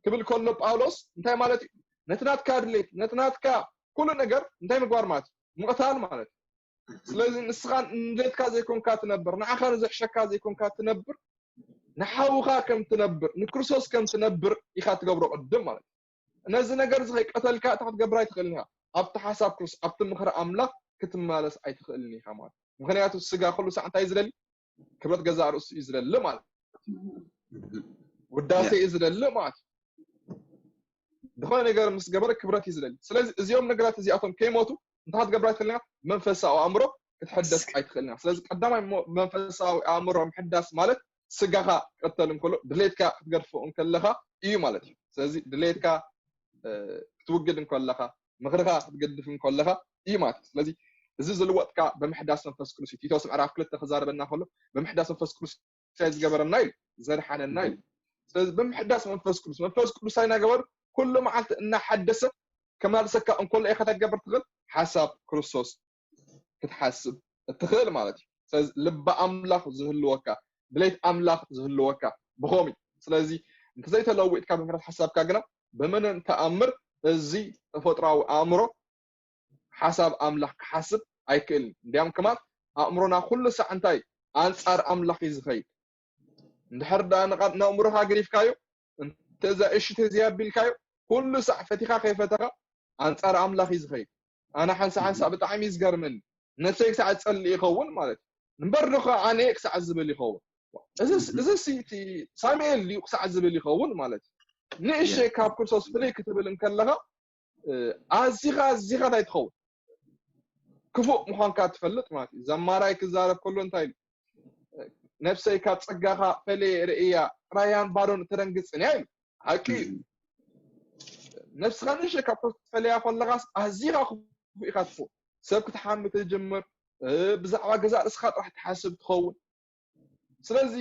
ክብል ከሎ ጳውሎስ እንታይ ማለት እዩ? ነቲ ናትካ ድሌት ነቲ ናትካ ኩሉ ነገር እንታይ ምግባር ማለት እዩ? ምቕታል ማለት እዩ። ስለዚ ንስኻ ንድሌትካ ዘይኮንካ ትነብር፣ ንዓኻ ንዘሕሸካ ዘይኮንካ ትነብር፣ ንሓውኻ ከም ትነብር ንክርስቶስ ከም ትነብር ኢኻ ትገብሮ ቅድም ማለት እዩ። ነዚ ነገር እዚ ከይቀተልካ እታ ክትገብር ኣይትኽእልን ኢኻ። ኣብቲ ሓሳብ ክርስቶስ ኣብቲ ምኽሪ ኣምላኽ ክትመላለስ ኣይትኽእልን ኢኻ ማለት ምክንያቱ ስጋ ኩሉ ሳዕ እንታይ ዝደሊ ክብረት ገዛእ ርእሱ እዩ ዝደሊ ማለት ውዳሴ እዩ ዝደሊ ማለት ዝኾነ ነገር ምስ ገበረ ክብረት እዩ ዝደሊ። ስለዚ እዚኦም ነገራት እዚኣቶም ከይሞቱ እንታይ ክትገብር ኣይትኽእልን መንፈሳዊ ኣእምሮ ክትሕደስ ኣይትኽእልን። ስለዚ ቀዳማይ መንፈሳዊ ኣእምሮ ምሕዳስ ማለት ስጋኻ ክትቀተል እንከሎ ድሌትካ ክትገድፎ እንከለኻ እዩ ማለት እዩ። ስለዚ ድሌትካ ክትውግድ እንከለኻ ምኽርኻ ክትገድፍ እንከለኻ እዩ ማለት እዩ። ስለዚ እዚ ዝልወጥካ ብምሕዳስ መንፈስ ቅዱስ እዩ። ቲቶስ ምዕራፍ ክልተ ክዛረበና ከሎ ብምሕዳስ መንፈስ ቅዱስ ዝገበረና እዩ ዘድሓነና እዩ። ስለዚ ብምሕዳስ መንፈስ ቅዱስ መንፈስ ቅዱስ ኣይናገበሩ ኩሉ መዓልቲ እናሓደሰ ከማልሰካ እንከሎ ኢኻ ተገብር ትኽእል ሓሳብ ክርስቶስ ክትሓስብ እትኽእል ማለት እዩ። ስለዚ ልቢ ኣምላኽ ዝህልወካ ድሌት ኣምላኽ ዝህልወካ ብኸም እዩ። ስለዚ እንተዘይተለዊጥካ ብምሕረት ሓሳብካ ግና ብምንም ተኣምር እዚ ተፈጥራዊ ኣእምሮ ሓሳብ ኣምላኽ ክሓስብ ኣይክእልን። እንዲያም ከማን ኣእምሮና ኩሉ ሳዕ እንታይ ኣንጻር ኣምላኽ እዩ ዝኸይድ። እንድሕር ደኣ ነእምሮኻ ገዲፍካዮ እንተዛ እሺ ተዘይ ኣቢልካዮ ኩሉ ሳዕ ፈቲኻ ከይፈተኻ ኣንጻር ኣምላኽ እዩ ዝኸይድ። ኣነ ሓንሳ ሓንሳ ብጣዕሚ እዩ ዝገርመኒ። ነብሰይ ክሳዕ ዝጸልእ ይኸውን ማለት እዩ። እምበር ዶ ኣነ ክሳዕ ዝብል ይኸውን። እዚ እቲ ሳሙኤል ድዩ ክሳዕ ዝብል ይኸውን ማለት እዩ። ንእሽተይ ካብ ክርስቶስ ፍልይ ክትብል እንከለኻ ኣዚኻ ኣዚኻ እንታይ ትኸውን ክፉእ ምዃንካ ትፈልጥ ማለት እዩ። ዘማራይ ክዛረብ ከሎ እንታይ ኢሉ ነብሰይ ካብ ጸጋኻ ፈለየ ርእያ ጥራያን ባዶን ተደንግጽን እያ ኢሉ። ሓቂ እዩ። ነብስኻ ንእሽተይ ካብ ክርስቶስ ፈለያ ከለኻስ ኣዚኻ ክፉእ ኢኻ ትኸውን። ሰብ ክትሓሚ ትጅምር። ብዛዕባ ገዛእ ርእስኻ ጥራሕ ትሓስብ ትኸውን። ስለዚ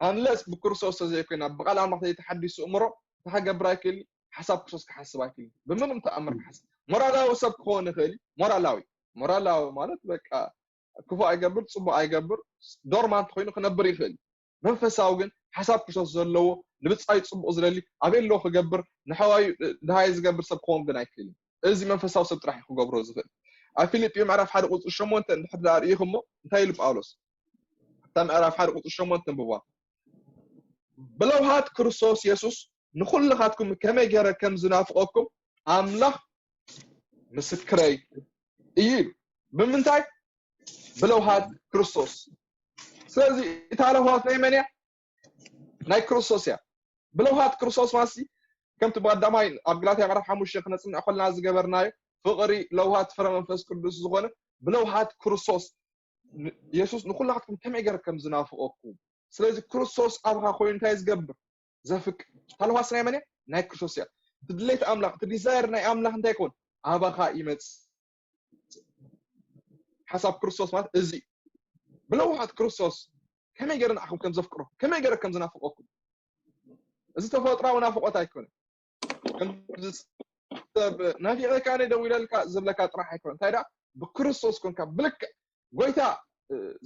ኣንለስ ብክርስቶስ ተዘይኮይና ብቃል ኣምላኽ ዘይተሓዲሱ እምሮ እንታይ ክገብር ኣይክእል ሓሳብ ክርስቶስ ክሓስብ ኣይክእል ብምንም ተኣምር ክሓስብ ሞራላዊ ሰብ ክኸውን ይኽእል ሞራላዊ ሞራላዊ ማለት በቃ ክፉእ ኣይገብር ጽቡቅ ኣይገብር ዶርማንት ኮይኑ ክነብር ይኽእል መንፈሳዊ ግን ሓሳብ ክርስቶስ ዘለዎ ንብጻዩ ጽቡቅ ዝደሊ ኣበይ ኣለዎ ክገብር ንሓዋዩ ድሃይ ዝገብር ሰብ ክኸውን ግን ኣይክእል እዚ መንፈሳዊ ሰብ ጥራሕ ክገብሮ ዝኽእል ኣብ ፊልጵዮ ምዕራፍ ሓደ ቁፅሪ ሸሞንተ እንድሕር ደኣ ርኢኹሞ እንታይ ኢሉ ጳውሎስ ኣብታ ምዕራፍ ሓደ ቁፅሪ ሸሞንተ ንብባ ብለውሃት ክርስቶስ የሱስ ንኩልኻትኩም ከመይ ገይረ ከም ዝናፍቐኩም ኣምላኽ ምስክረይ እዩ ኢሉ ብምንታይ ብለውሃት ክርስቶስ ስለዚ እታ ለውሃት ናይ መን እያ ናይ ክርስቶስ እያ ብለውሃት ክርስቶስ ማለት ከምቲ ብቀዳማይ ኣብ ገላትያ ምዕራፍ ሓሙሽተ ክነፅንዕ ከለና ዝገበርናዮ ፍቕሪ ለውሃት ፍረ መንፈስ ቅዱስ ዝኾነ ብለውሃት ክርስቶስ የሱስ ንኩላትኩም ከመይ ገይረ ከም ዝናፍቐኩም ስለዚ ክርስቶስ ኣብኻ ኮይኑ እንታይ ዝገብር ዘፍቅር እታ ለውሃት ናይ መን እያ ናይ ክርስቶስ እያ እቲ ድሌት ኣምላኽ እቲ ዲዛይር ናይ ኣምላኽ እንታይ ይኸውን ኣባኻ ይመፅእ ሓሳብ ክርስቶስ ማለት እዚ ብለውሃት ክርስቶስ ከመይ ገይረ ንዓኹም ከም ዘፍቅሮ ከመይ ገይረ ከም ዝናፍቀኩም እዚ ተፈጥራዊ ናፍቆት ኣይኮነ ሰብ ናፊቀካ ነ ደው ኢለልካ ዝብለካ ጥራሕ ኣይኮነ እንታይ ደኣ ብክርስቶስ ኮንካ ብልክዕ ጎይታ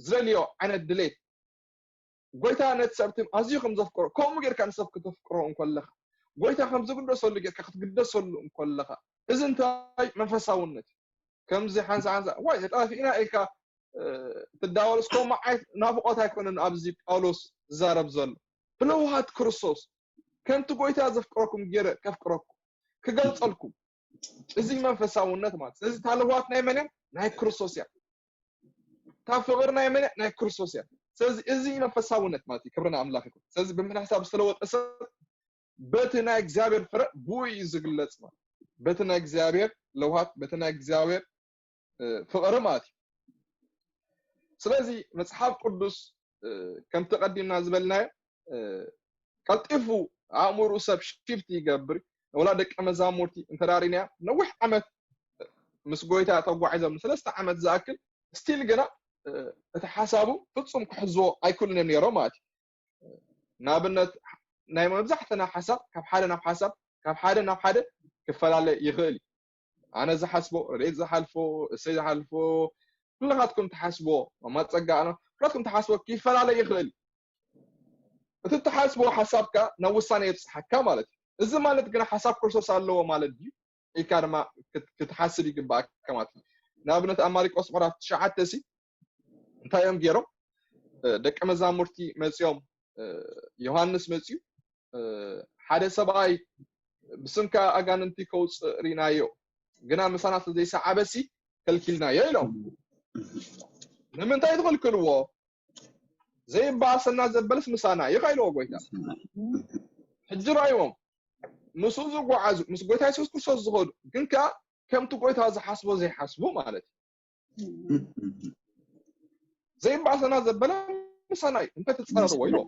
ዝደልዮ ዓይነት ድሌት ጎይታ ነቲ ሰብ እቲ ኣዝዩ ከም ዘፍቅሮ ከምኡ ጌርካ ንሰብ ክተፍቅሮ እንከለኻ ጎይታ ከም ዝግደሰሉ ጌርካ ክትግደሰሉ እንከለኻ እዚ እንታይ መንፈሳውነት? ከምዚ ሓንሳ ሓንሳ ዋይ ተጣፊእና ኢልካ ትዳወል እስኮ መዓይት ናፍቆት ኣይኮነን። ኣብዚ ጳውሎስ ዝዛረብ ዘሎ ብለውሃት ክርስቶስ ከምቲ ጎይታ ዘፍቅረኩም ገይረ ከፍቅረኩም ክገልጸልኩም። እዚ መንፈሳውነት ማለት ስለዚ ታለዋት ናይ መን ናይ ክርስቶስ እያ። እታ ፍቕሪ ናይ መን ናይ ክርስቶስ እያ። ስለዚ እዚ መንፈሳውነት ማለት እዩ። ክብሪ ንኣምላኽ ይኹን። ስለዚ ብምሕና ሓሳብ ዝተለወጠ ሰብ በቲ ናይ እግዚኣብሔር ፍረ ብኡ እዩ ዝግለጽ ማለት በቲ ናይ እግዚኣብሔር ለውሃት በቲ ናይ እግዚኣብሔር ፍቕሪ ማለት እዩ። ስለዚ መጽሓፍ ቅዱስ ከምቲ ቀዲምና ዝበልናዮ ቀልጢፉ ኣእምሩ ሰብ ሽፍት ይገብር። ወላ ደቂ መዛሙርቲ እንተዳሪናያ ነዊሕ ዓመት ምስ ጎይታ ተጓዒዞም ንሰለስተ ዓመት ዝኣክል ስቲል ግና እቲ ሓሳቡ ፍጹም ክሕዝዎ ኣይክእሉን እዮም ነይሮም ማለት እዩ። ንኣብነት ናይ መብዛሕትና ሓሳብ ካብ ሓደ ናብ ሓሳብ ካብ ሓደ ናብ ሓደ ክፈላለ ይኽእል እዩ። ኣነ ዝሓስቦ ረድኤት ዝሓልፎ እሰይ ዝሓልፎ ኩልኻትኩም ትሓስቦ ማማ ጸጋ ኣነ ኩላትኩም ትሓስቦ ክፈላለ ይኽእል እዩ። እቲ ትሓስቦ ሓሳብካ ናብ ውሳኔ የብጽሓካ ማለት እዩ። እዚ ማለት ግና ሓሳብ ክርስቶስ ኣለዎ ማለት ድዩ ኢልካ ድማ ክትሓስብ ይግባኣካ ማለት እዩ። ንኣብነት ኣብ ማሪቆስ ምዕራፍ ትሽዓተ ሲ እንታይ እዮም ገይሮም? ደቂ መዛሙርቲ መጺኦም ዮሃንስ መጺኡ ሓደ ሰብኣይ ብስምካ ኣጋንንቲ ከውፅእ ርኢናዮ ግና ምሳና ስለዘይሰዓበሲ ከልኪልናዮ ኢሎም። ንምንታይ ትኽልክልዎ? ዘይበኣሰና ዘበለስ ምሳና ይኸ ኢልዎ ጎይታ። ሕጂ ረኣይዎም ምስኡ ዝጓዓዙ ምስ ጎይታ የሱስ ክርስቶስ ዝኸዱ ግን ከዓ ከምቲ ጎይታ ዝሓስቦ ዘይሓስቡ ማለት እዩ። ዘይበኣሰና ዘበለ ምሳና እዩ እንተ ትፃረርዎ ኢልዎ።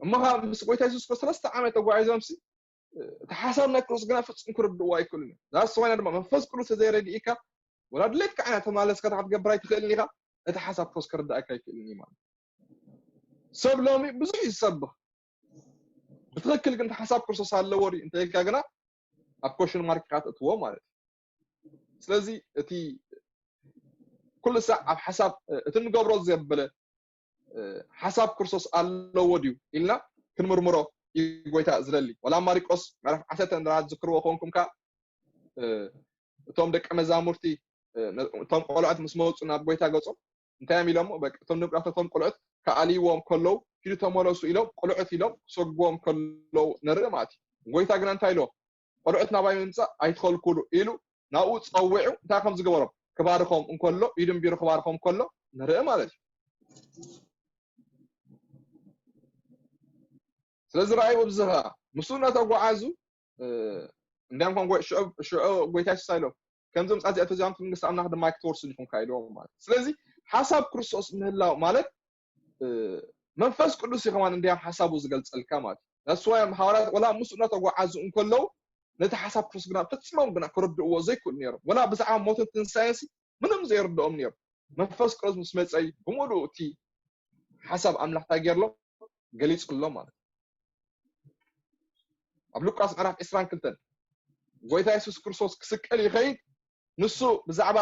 እሞ ከዓ ምስ ጎይታ የሱስ ክርስቶስ ሰለስተ ዓመት ተጓዒዞም ሲ እቲ ሓሳብ ናይ ክርስቶስ ግና ፍጹም ክርድእዎ ኣይክእሉን እዮም። ዛስ ዋይና ድማ መንፈስ ቅዱስ ዘይረድኢካ ወላ ድሌትካ ዓይና ተማለስካ ክትገብር ኣይትኽእልን ኢኻ። እቲ ሓሳብ ክርስቶስ ክርድኣካ ኣይክእልን እዩ ማለት ሰብ ሎሚ ብዙሕ እዩ ዝሰብኽ። ብትኽክል ግን ሓሳብ ክርስቶስ ኣለዎ ድዩ እንተ ኢልካ ግና ኣብ ኮሽን ማርክ ኢኻ ትእትዎ ማለት እዩ። ስለዚ እቲ ኩሉ ሳዕ ኣብ ሓሳብ እቲ ንገብሮ ዘበለ ሓሳብ ክርስቶስ ኣለዎ ድዩ ኢልና ክንምርምሮ እዩ ጎይታ ዝደሊ። ወላ ማሪቆስ ምዕራፍ ዓሰርተ እንዳ ዝክርዎ ኮንኩም ከ እቶም ደቂ መዛሙርቲ እቶም ቆልዑት ምስ መፁ ናብ ጎይታ ገጾም እንታይ እዮም ኢሎሞ? በቃ እቶም ንብረታቶም ቆልዑት ከኣልይዎም ከለዉ ኪዱ ተመለሱ ኢሎም ቆልዑት ኢሎም ክሰግዎም ከለዉ ንርኢ ማለት እዩ። ጎይታ ግና እንታይ ኢልዎም? ቆልዑት ናባይ ምምፃእ ኣይትኸልክሉ ኢሉ ናብኡ ፀዊዑ እንታይ ከም ዝገበሮም ክባርኾም እንከሎ ኢዱ ቢሩ ክባርኾም ከሎ ንርኢ ማለት እዩ። ስለዚ ረኣይዎ ብዚ ከዓ ምስኡ እናተጓዓዙ እንዲያም ኮን ሽዑ ጎይታ የሱስ ኢሎም ከምዚ ምፃ እዚኣ ተዚኦም መንግስቲ ኣምላኽ ድማ ክትወርሱ ኢኹም ኢልዎም ማለት ስለዚ ሓሳብ ክርስቶስ ምህላው ማለት መንፈስ ቅዱስ እዩ ከማን እንዲያም ሓሳቡ ዝገልፀልካ ማለት እዩ። ዳስዋዮም ሃዋርያት ወላ ምስኡ እናተጓዓዙ እንከለዉ ነቲ ሓሳብ ክርስቶስ ግና ፈፂሞም ግና ክርድእዎ ዘይክእሉ ነይሮም። ወላ ብዛዕባ ሞትን ትንሳኤንሲ ምንም ዘይርድኦም ነይሩ። መንፈስ ቅዱስ ምስ መፀ እዩ ብምሉእ እቲ ሓሳብ ኣምላኽ እንታይ ገይርሎም ገሊፅሎም ማለት እዩ። ኣብ ሉቃስ ምዕራፍ ዕስራን ክልተን ጎይታ የሱስ ክርስቶስ ክስቀል ይኸይድ። ንሱ ብዛዕባ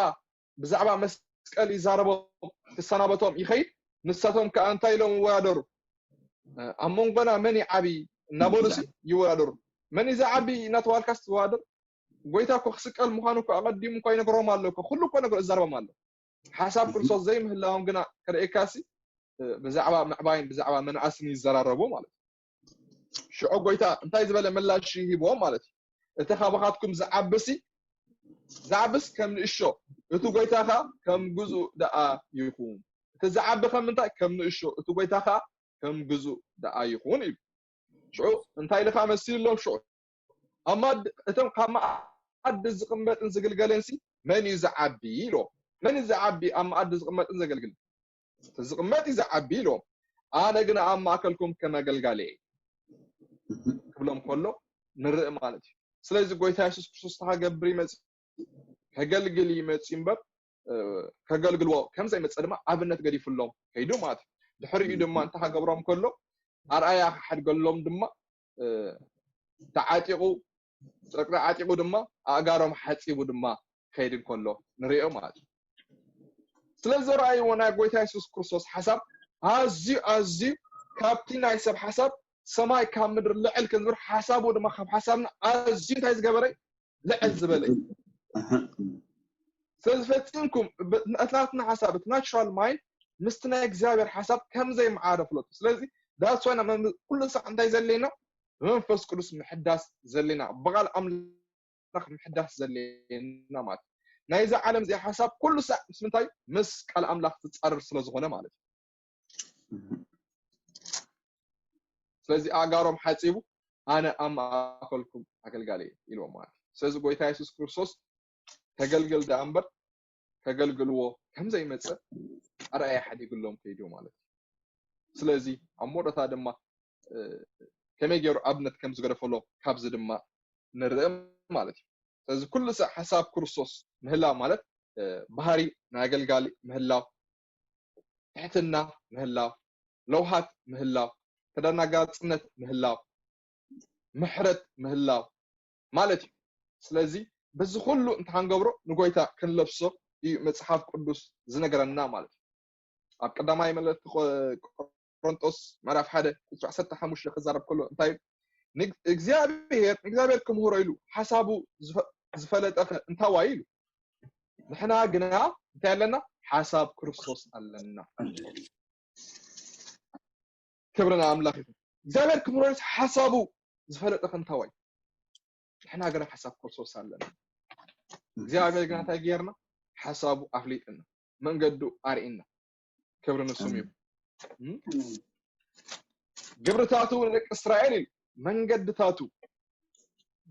ብዛዕባ መስቀል ይዛረቦም ክሰናበቶም ይኸይድ። ንሳቶም ከዓ እንታይ ኢሎም ይወዳደሩ? ኣብ መንጎና መን ይዓብይ እናበሉ ሲ ይወዳደሩ። መን እዩ ዝዓቢ እናተባልካስ ትወዳደር? ጎይታ እኮ ክስቀል ምዃኑ እኮ ኣቐዲሙ እኮ ይነግሮም ኣሎ እኮ። ኩሉ እኮ ነገር እዛረቦም ኣሎ። ሓሳብ ክርስቶስ ዘይምህላዎም ግና ክርእየካሲ ብዛዕባ ምዕባይን ብዛዕባ መናእስን ይዘራረቡ ማለት እዩ። ሽዑ ጎይታ እንታይ ዝበለ ምላሽ ሂብዎም ማለት እዩ? እቲ ካባኻትኩም ዝዓብሲ ዝዓብስ ከም ንእሾ እቲ ጎይታ ኸዓ ከም ግዙእ ደኣ ይኹን። እቲ ዝዓቢ ከም ምንታይ ከም ንእሾ እቲ ጎይታ ኸዓ ከም ግዙእ ደኣ ይኹን ኢሉ። ሽዑ እንታይ ኢልካ መሲልሎም ሽዑ ኣብ ማድ እቶም ካብ መኣዲ ዝቕመጥን ዝግልገልን ሲ መን እዩ ዝዓቢ ኢልዎም። መን እዩ ዝዓቢ ኣብ መኣዲ ዝቕመጥን ዘገልግልን? እቲ ዝቕመጥ እዩ ዝዓቢ ኢልዎም። ኣነ ግና ኣብ ማእከልኩም ከም ኣገልጋሊ እየ ክብሎም ከሎ ንርኢ ማለት እዩ። ስለዚ ጎይታ የሱስ ክርስቶስ ተኸገብር ይመጽእ ከገልግል ይመጽእ እምበር ከገልግልዎ ከም ዘይመጸ ድማ ኣብነት ገዲፍሎም ከይዱ ማለት እዩ። ድሕሪኡ ድማ እንታይ ከገብሮም ከሎ ኣርኣያ ክሓድገሎም ድማ ተዓጢቑ ጨርቂ ተዓጢቑ ድማ ኣእጋሮም ሓጺቡ ድማ ከይድ እንከሎ ንሪኦ ማለት እዩ። ስለዚ ረኣይዎ ናይ ጎይታ የሱስ ክርስቶስ ሓሳብ ኣዝዩ ኣዝዩ ካብቲ ናይ ሰብ ሓሳብ ሰማይ ካብ ምድሪ ልዕል ክንዝብር ሓሳቡ ድማ ካብ ሓሳብና ኣዝዩ እንታይ ዝገበረ ልዕል ዝበለ እዩ። ስለዚ ፈጺምኩም ናትና ሓሳብ እቲ ናቹራል ማይንድ ምስቲ ናይ እግዚኣብሔር ሓሳብ ከምዘይመዓረ ፍለጡ። ስለዚ that's why ኩሉ ሳዕ እንታይ ዘድለየና? ብመንፈስ ቅዱስ ምሕዳስ ዘድለየና፣ ብቓል ኣምላኽ ምሕዳስ ዘድለየና ማለት እዩ። ናይዛ ዓለም እዚኣ ሓሳብ ኩሉ ሳዕ ምስ ምንታይ? ምስ ቃል ኣምላኽ ትጻረር ስለ ዝኾነ ማለት እዩ። ስለዚ ኣእጋሮም ሓጺቡ ኣነ ኣብ ማእከልኩም ኣገልጋሊ እየ ኢልዎም ማለት እዩ። ስለዚ ጎይታ የሱስ ክርስቶስ ከገልግል ደኣ እምበር ከገልግልዎ ከም ዘይመጸ ኣርኣያ ሓዲግሎም ከይዱ ማለት እዩ። ስለዚ ኣብ መወዳእታ ድማ ከመይ ገይሩ ኣብነት ከም ዝገደፈሎም ካብዚ ድማ ንርኢ ማለት እዩ። ስለዚ ኩሉ ሰብ ሓሳብ ክርስቶስ ምህላው ማለት ባህሪ ናይ ኣገልጋሊ ምህላው፣ ትሕትና ምህላው፣ ለውሃት ምህላው፣ ተደናጋጽነት ምህላው፣ ምሕረት ምህላው ማለት እዩ። ስለዚ በዚ ኩሉ እንተሓንገብሮ ንጎይታ ክንለብሶ እዩ መጽሓፍ ቅዱስ ዝነገረና ማለት እዩ። ኣብ ቀዳማይ መልእኽቲ ቆሮንጦስ ምዕራፍ ሓደ ቁፅሪ ዓሰርተ ሓሙሽተ ክዛረብ ከሎ እንታይ እግዚኣብሔር እግዚኣብሔር ክምህሮ ኢሉ ሓሳቡ ዝፈለጠኸ እንታዋይ ኢሉ። ንሕና ግና እንታይ ኣለና? ሓሳብ ክርስቶስ ኣለና። ክብርና ኣምላኽ ይኹን። እግዚኣብሔር ክምህሮ ኢሉ ሓሳቡ ዝፈለጠኸ እንታዋይ? ንሕና ግና ሓሳብ ክርስቶስ ኣለና። እግዚኣብሔር ግና እንታይ ገይርና? ሓሳቡ ኣፍሊጥና፣ መንገዱ ኣርእና። ክብሪ ንስሙ ይኹን። ግብርታቱ ንደቂ እስራኤል ኢሉ መንገድታቱ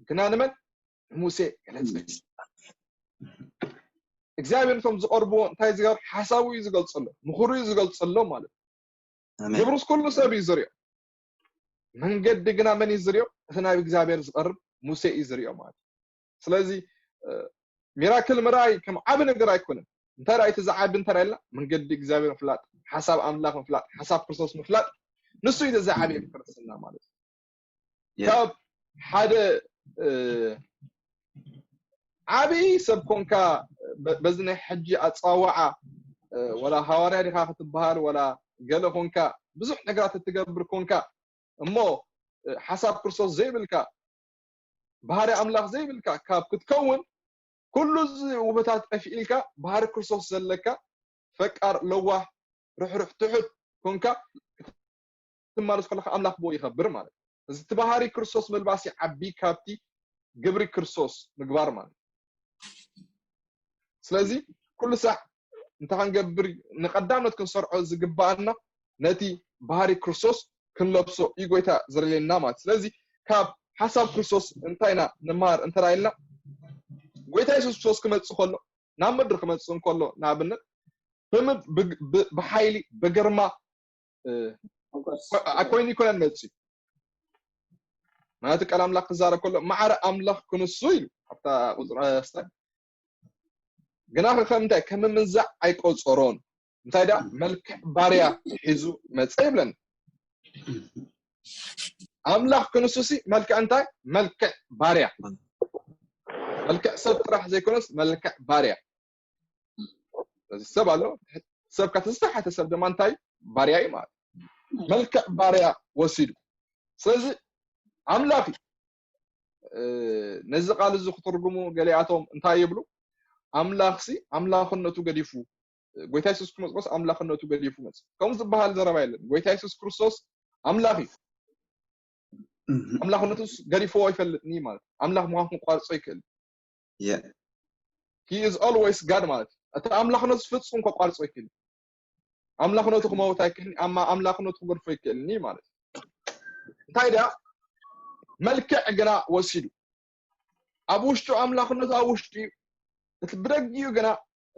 ግና ንመን? ንሙሴ ገለጸ። እግዚኣብሔር ነቶም ዝቐርብዎ እንታይ ዝገብር? ሓሳቡ እዩ ዝገልጸሎም፣ ምኽሩ እዩ ዝገልጸሎም ማለት እዩ። ግብሩስ ኩሉ ሰብ እዩ ዝሪኦ። መንገዲ ግና መን እዩ ዝሪኦ? እቲ ናብ እግዚኣብሔር ዝቐርብ ሙሴ እዩ ዝሪኦ ማለት እዩ። ስለዚ ሚራክል ምርኣይ ከም ዓቢ ነገር ኣይኮነን። እንታይ ደኣ እቲ ዝዓቢ እንታይ ደኣ ኢልና? መንገዲ እግዚኣብሔር ምፍላጥ፣ ሓሳብ ኣምላኽ ምፍላጥ፣ ሓሳብ ክርስቶስ ምፍላጥ፣ ንሱ እዩ ዝዓቢ ክርስትና ማለት እዩ። ካብ ሓደ ዓቢ ሰብ ኮንካ በዚ ናይ ሕጂ ኣጸዋውዓ ወላ ሃዋርያ ዲኻ ክትበሃል ወላ ገለ ኮንካ ብዙሕ ነገራት እትገብር ኮንካ እሞ ሓሳብ ክርስቶስ ዘይብልካ ባህሪ ኣምላኽ ዘይብልካ ካብ ክትከውን ኩሉ እዚ ውበታት ጠፊእልካ ባህሪ ክርስቶስ ዘለካ ፈቃር ለዋህ ርሕሩሕ ትሑት ኮንካ ክትማለስ ከለካ ኣምላኽ ብኡ ይኸብር ማለት እዩ። እዚ እቲ ባህሪ ክርስቶስ ምልባስ ይዓቢ ካብቲ ግብሪ ክርስቶስ ምግባር ማለት እዩ። ስለዚ ኩሉ ሳዕ እንታይ ክንገብር ንቀዳምነት ክንሰርዖ ዝግባኣና ነቲ ባህሪ ክርስቶስ ክንለብሶ እዩ ጎይታ ዘረልየና ማለት። ስለዚ ካብ ሓሳብ ክርስቶስ እንታይ ኢና ንመሃር እንተ ኢልና ጎይታ የሱስ ክርስቶስ ክመጽእ ከሎ ናብ ምድሪ ክመጽእ እንከሎ ንኣብነት ብሓይሊ ብግርማ ኣይኮይኑ ይኮነን መጽእ ማለት ቃል ኣምላኽ ክዛረብ ከሎ ማዕረ ኣምላኽ ክንሱ ኢሉ ኣብታ ቁፅሪ ስታይ ግና ከም እንታይ ከም ምንዛዕ ኣይቆፀሮን እንታይ ዳ መልክዕ ባርያ ሒዙ መፀ ይብለኒ ኣምላኽ ክንሱሲ መልክዕ እንታይ መልክዕ ባርያ መልክዕ ሰብ ጥራሕ ዘይኮነስ መልክዕ ባርያ ሰብ ኣሎ ሰብ ካብ ዝተሓተ ሰብ ድማ እንታይ ባርያ እዩ ማለት መልክዕ ባርያ ወሲዱ ስለዚ ኣምላኽ ነዚ ቃል እዚ ክትርጉሙ ገሊኣቶም እንታይ ይብሉ ኣምላኽሲ ኣምላኽነቱ ገዲፉ ጎይታ የሱስ ክርስቶስ ኣምላኽነቱ ገዲፉ መጽ ከም ዝበሃል ዘረባ የለን ጎይታ የሱስ ክርስቶስ ኣምላኽ እዩ ኣምላኽነቱ ገዲፍዎ ይፈልጥኒ ማለት ኣምላኽ ምዃን ክቋርጾ ይክእል he is always God ማለት እቲ ኣምላኽነቱ ፍጹም ከቋርጾ ይክእል ኣምላኽነቱ ክመውት ኣይክእልኒ ኣምላኽነቱ ክገድፎ ይክእልኒ ማለት እንታይ ደኣ መልክዕ ግና ወሲዱ ኣብ ውሽጡ ኣምላኽነቱ ኣብ ውሽጡ እዩ እቲ ብደጊኡ ግና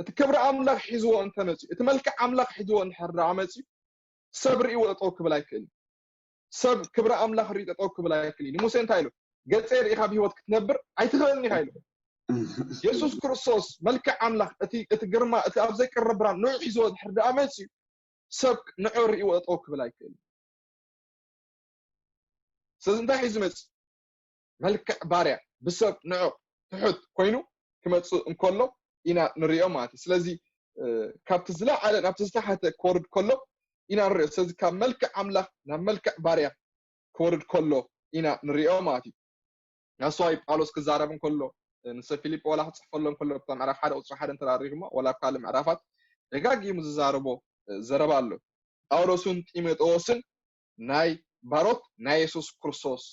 እቲ ክብሪ ኣምላኽ ሒዝዎ እንተመፅዩ እቲ መልክዕ ኣምላኽ ሒዝዎ እንድሕር ደኣ መፅዩ ሰብ ርእይዎ ጠጠው ክብል ኣይክእልን ሰብ ክብሪ ኣምላኽ ርኢ ጠጠው ክብል ኣይክእል እዩ ንሙሴ እንታይ ኢሉ ገፀ ርኢኻ ብሂወት ክትነብር ኣይትኽእልን ኢኻ ኢሉ የሱስ ክርስቶስ መልክዕ ኣምላኽ እቲ እቲ ግርማ እቲ ኣብ ዘይቀረብ ብርሃን ንዑ ሒዝዎ ድሕር ደኣ መፅዩ ሰብ ንዑ ርእይዎ ጠጠው ክብል ኣይክእል ስለዚ እንታይ ሒዙ መፅእ መልክዕ ባርያ ብሰብ ንዑ ትሑት ኮይኑ ክመፅእ እንከሎ ኢና ንሪኦ ማለት እዩ ስለዚ ካብቲ ዝለዓለ ናብቲ ዝተሓተ ክወርድ ከሎ ኢና ንሪኦ ስለዚ ካብ መልክዕ ኣምላኽ ናብ መልክዕ ባርያ ክወርድ ከሎ ኢና ንሪኦ ማለት እዩ ናስዋይ ጳውሎስ ክዛረብ እንከሎ ንሰብ ፊልጶ ዋላ ክፅሕፈሎም ከሎ እታ ምዕራፍ ሓደ ቁፅሪ ሓደ እንተዳሪግሞ ዋላ ኣብ ካልእ ምዕራፋት ደጋጊሙ ዝዛረቦ ዘረባ ኣሎ። ጳውሎስን ጢሞቴዎስን ናይ ባሮት ናይ የሱስ ክርስቶስ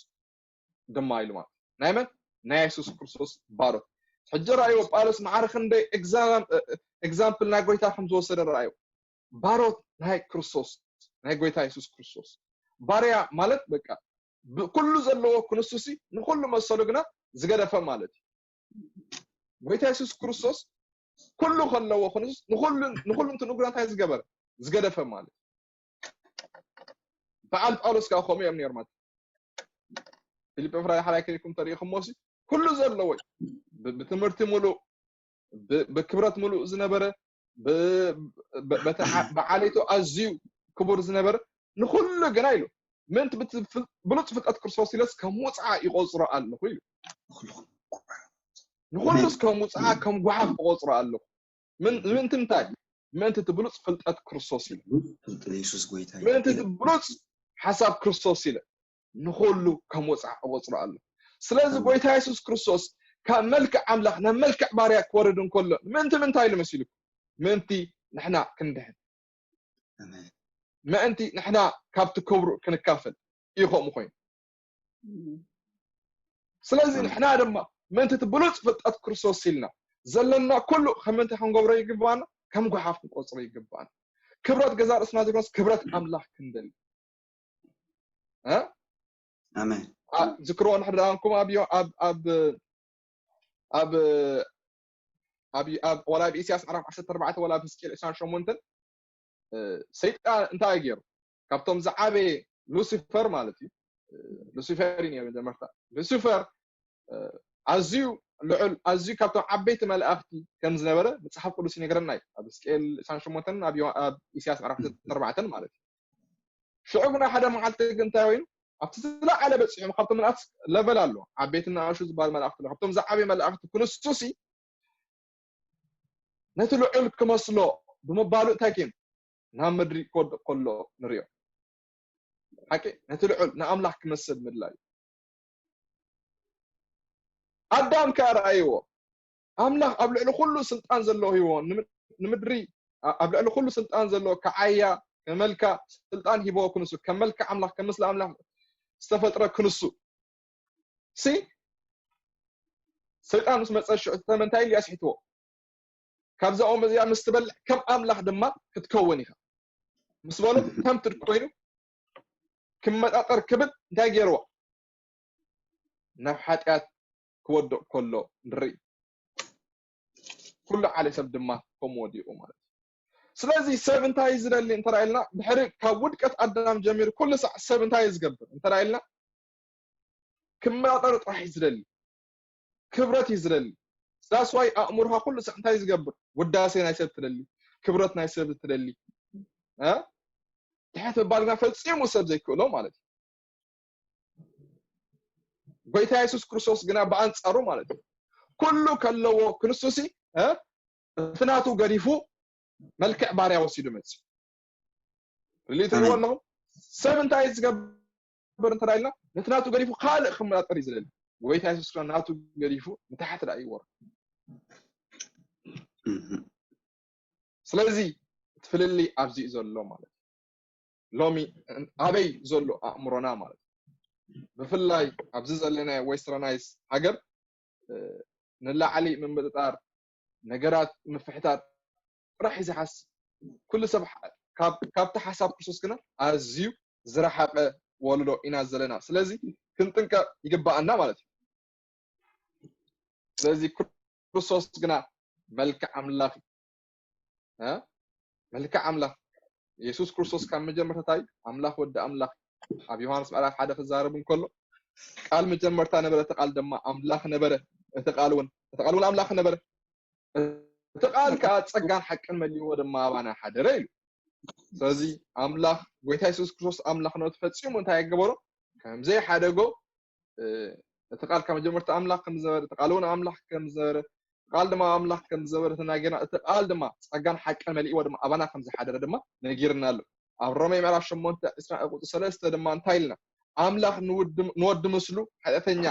ድማ ኢሉ ማለት ናይ መን ናይ የሱስ ክርስቶስ ባሮት። ሕጂ ረኣይዎ ጳውሎስ ማዕረ ክንደይ example ናይ ጎይታ ከም ዝወሰደ ረኣይዎ። ባሮት ናይ ክርስቶስ ናይ ጎይታ የሱስ ክርስቶስ ባርያ ማለት በቃ ኩሉ ዘለዎ ክንሱሲ ንኩሉ መሰሉ ግና ዝገደፈ ማለት እዩ። ጎይታ የሱስ ክርስቶስ ኩሉ ከለዎ ክንሱስ ንኩሉ ንኩሉ እንትንኡ ግና እንታይ ዝገበረ ዝገደፈ ማለት እዩ። በዓል ጳውሎስ ከዓ ከምኡ እዮም ነይሮም። ፊልጶ ፍራይ ሓላይ ከይኩም ተሪኢኹሞ ሲ ኩሉ ዘለዎ እዩ። ብ- ብትምህርቲ ሙሉእ ብ- ብክብረት ሙሉእ ዝነበረ ብ- ብ- በቲ ዓ- ብዓሌቱ ኣዝዩ ክቡር ዝነበረ ንኩሉ ግና ኢሉ ምእንቲ ብቲ ፍል- ብሉፅ ፍልጠት ክርስቶስ ኢለስ ከም ውፅዓ ይቆፅሮ ኣለኹ ኢሉ። ንኩሉስ ከም ውፅዓ ከም ጓሓፍ እቆፅሮ ኣለኹ። ምን- ምእንቲ እንታይ? ምእንቲ እቲ ብሉፅ ፍልጠት ክርስቶስ ኢለ ፍልጠት የሱስ ጎይታ እዩ። ምእንቲ እቲ ብሉፅ ሓሳብ ክርስቶስ ኢለ ንኩሉ ከም ወፃዕ እቆፅሮ ኣሎ። ስለዚ ጎይታ የሱስ ክርስቶስ ካብ መልክዕ ኣምላኽ ናብ መልክዕ ባርያ ክወርድ እንከሎ ምእንቲ ምንታይ ኢሉ መሲሉ? ምእንቲ ንሕና ክንድሕን፣ ምእንቲ ንሕና ካብቲ ክብሩ ክንካፈል እዩ ከምኡ ኮይኑ። ስለዚ ንሕና ድማ ምእንቲ እቲ ብሉፅ ፍልጠት ክርስቶስ ኢልና ዘለና ኩሉ ከም ምእንቲ ክንገብሮ ይግባና፣ ከም ጓሓፍ ክንቆፅሮ ይግባና። ክብረት ገዛ ርእስና ዘይኮነስ ክብረት ኣምላኽ ክንደሊ እ? ኣሜን። አ- ዝክርዎ እንድሕር ደኣ ኮንኩም ኣብ ዮ- ኣብ ኣብ ኣብ ኣብ ኣብ ወላ ኣብ ኢሳያስ ምዕራፍ ዓሰርተ ኣርባዕተ ወላ ኣብ ህዝቅኤል ዕስራን ሸሞንተን እ፣ ሰይጣን እንታይ እዩ ገይሩ? ካብቶም ዝዓበየ ሉሲፈር ማለት እዩ። እ፣ ሉሲፈር እዩ ነይሩ መጀመርታ። ሉሲፈር እ፣ ኣዝዩ ልዑል ኣዝዩ ካብቶም ዓበይቲ መላእኽቲ ከም ዝነበረ መጽሓፍ ቅዱስ ይነግረና እዩ። ኣብ ህዝቅኤል ዕስራን ሸሞንተን ኣብ ዮ- ኣብ ኢሳያስ ምዕራፍ ዓሰርተ ኣርባዕተ ማለት እዩ። ሽዑ ግና ሓደ መዓልቲ ግን እንታይ ኮይኑ ኣብቲ ዝለዓለ በፂሖም ካብቶም መላእክቲ ለቨል ኣሎ ዓበይቲ ንኣሹ ዝበሃል መላእክቲ ኣሎ ካብቶም ዝዓበዩ መላእክቲ ክንሱ ሲ ነቲ ልዑል ክመስሎ ብምባሉ እንታይ ኮይኑ ናብ ምድሪ ክወድቕ ከሎ ንሪኦ ሓቂ ነቲ ልዑል ንኣምላኽ ክመስል ምድላይ ኣዳም ከኣ ረኣይዎ ኣምላኽ ኣብ ልዕሊ ኩሉ ስልጣን ዘለዎ ሂቦ ንምድሪ ኣብ ልዕሊ ኩሉ ስልጣን ዘለዎ ከዓያ ከመልካ ስልጣን ሂቦ ክንሱ ከም መልካ ኣምላኽ ከም ምስለ ኣምላኽ ዝተፈጥረ ክንሱ ሲ ሰይጣን ምስ መፀ ሽዑ ተመ እንታይ ኢሉ ኣስሒትዎ ካብዛ ኦም እዚኣ ምስ ትበልዕ ከም ኣምላኽ ድማ ክትከውን ኢኻ ምስ በሎ ከምቲ ኮይኑ ክመጣጠር ክብል እንታይ ገይርዎ ናብ ሓጢኣት ክወድቕ ከሎ ንርኢ ኩሉ ዓለ ሰብ ድማ ከምኡ ወዲቑ ማለት እዩ ስለዚ ሰብ እንታይ ዝደሊ እንተ ኢልና ድሕሪ ካብ ውድቀት ኣዳም ጀሚሩ ኩሉ ሳዕ ሰብ እንታይ ዝገብር እንተ ኢልና ክመጣጠር ጥራሕ እዩ ዝደሊ ክብረት እዩ ዝደሊ that's why ኣእምሮኻ ኩሉ ሳዕ እንታይ ዝገብር ውዳሴ ናይ ሰብ ትደሊ ክብረት ናይ ሰብ ትደሊ እ ትሕት ምባል ግና ፈጺሙ ሰብ ዘይክእሎ ማለት እዩ ጎይታ የሱስ ክርስቶስ ግና ብኣንጻሩ ማለት እዩ ኩሉ ከለዎ ክንሱሲ እ እቲ ናቱ ገዲፉ መልክዕ ባርያ ወሲዱ መጽ ሪሊ ትሪእዎ ኣለኹም ሰብ እንታይ ዝገብር እንተ ኢልና ነቲ ናቱ ገዲፉ ካልእ ክመጣጠር እዩ ዝደሊ ጎይታ የሱስ ክርስቶስ ናቱ ገዲፉ ንታሕቲ ዳ ይወር ስለዚ እቲ ፍልልይ ኣብዚ እዩ ዘሎ ማለት ሎሚ ኣበይ ዘሎ ኣእምሮና ማለት ብፍላይ ኣብዚ ዘለናዮ ዌስተርናይዝ ሃገር ንላዕሊ ምምጥጣር ነገራት ምፍሕታት ጥራሕ እዩ ዝሓስብ ኩሉ ሰብ ካብቲ ሓሳብ ክርስቶስ ግና ኣዝዩ ዝረሓቐ ወለዶ ኢና ዘለና ስለዚ ክንጥንቀቕ ይግባኣና ማለት እዩ ስለዚ ክርስቶስ ግና መልክዕ ኣምላኽ መልክዕ ኣምላኽ የሱስ ክርስቶስ ካብ መጀመርታ እንታይ ኣምላኽ ወዲ ኣምላኽ ኣብ ዮሃንስ ምዕራፍ ሓደ ክዛረብ እንከሎ ቃል መጀመርታ ነበረ እቲ ቃል ድማ ኣምላኽ ነበረ እቲ ቃል እውን እቲ ቃል እውን ኣምላኽ ነበረ እቲ ቃል ከዓ ፀጋን ሓቅን መሊእዎ ድማ ኣባና ሓደረ ኢሉ ስለዚ ኣምላኽ ጎይታ የሱስ ክርስቶስ ኣምላኽነቱ ፈፂሙ እንታይ ኣገበሮ ከምዘይሓደጎ እቲ ቃል ካብ መጀመርታ ኣምላኽ ከም ዝነበረ እቲ ቃል እውን ኣምላኽ ከም ዝነበረ ቃል ድማ ኣምላኽ ከም ዝነበረ ተናገርና እቲ ቃል ድማ ፀጋን ሓቅን መሊእዎ ድማ ኣባና ከም ዝሓደረ ድማ ነጊርና ኣሎ ኣብ ሮሜ ምዕራፍ ሸሞንተ ዕስራ ቁፅሪ ሰለስተ ድማ እንታይ ኢልና ኣምላኽ ንወዲ ምስሉ ሓጢኣተኛ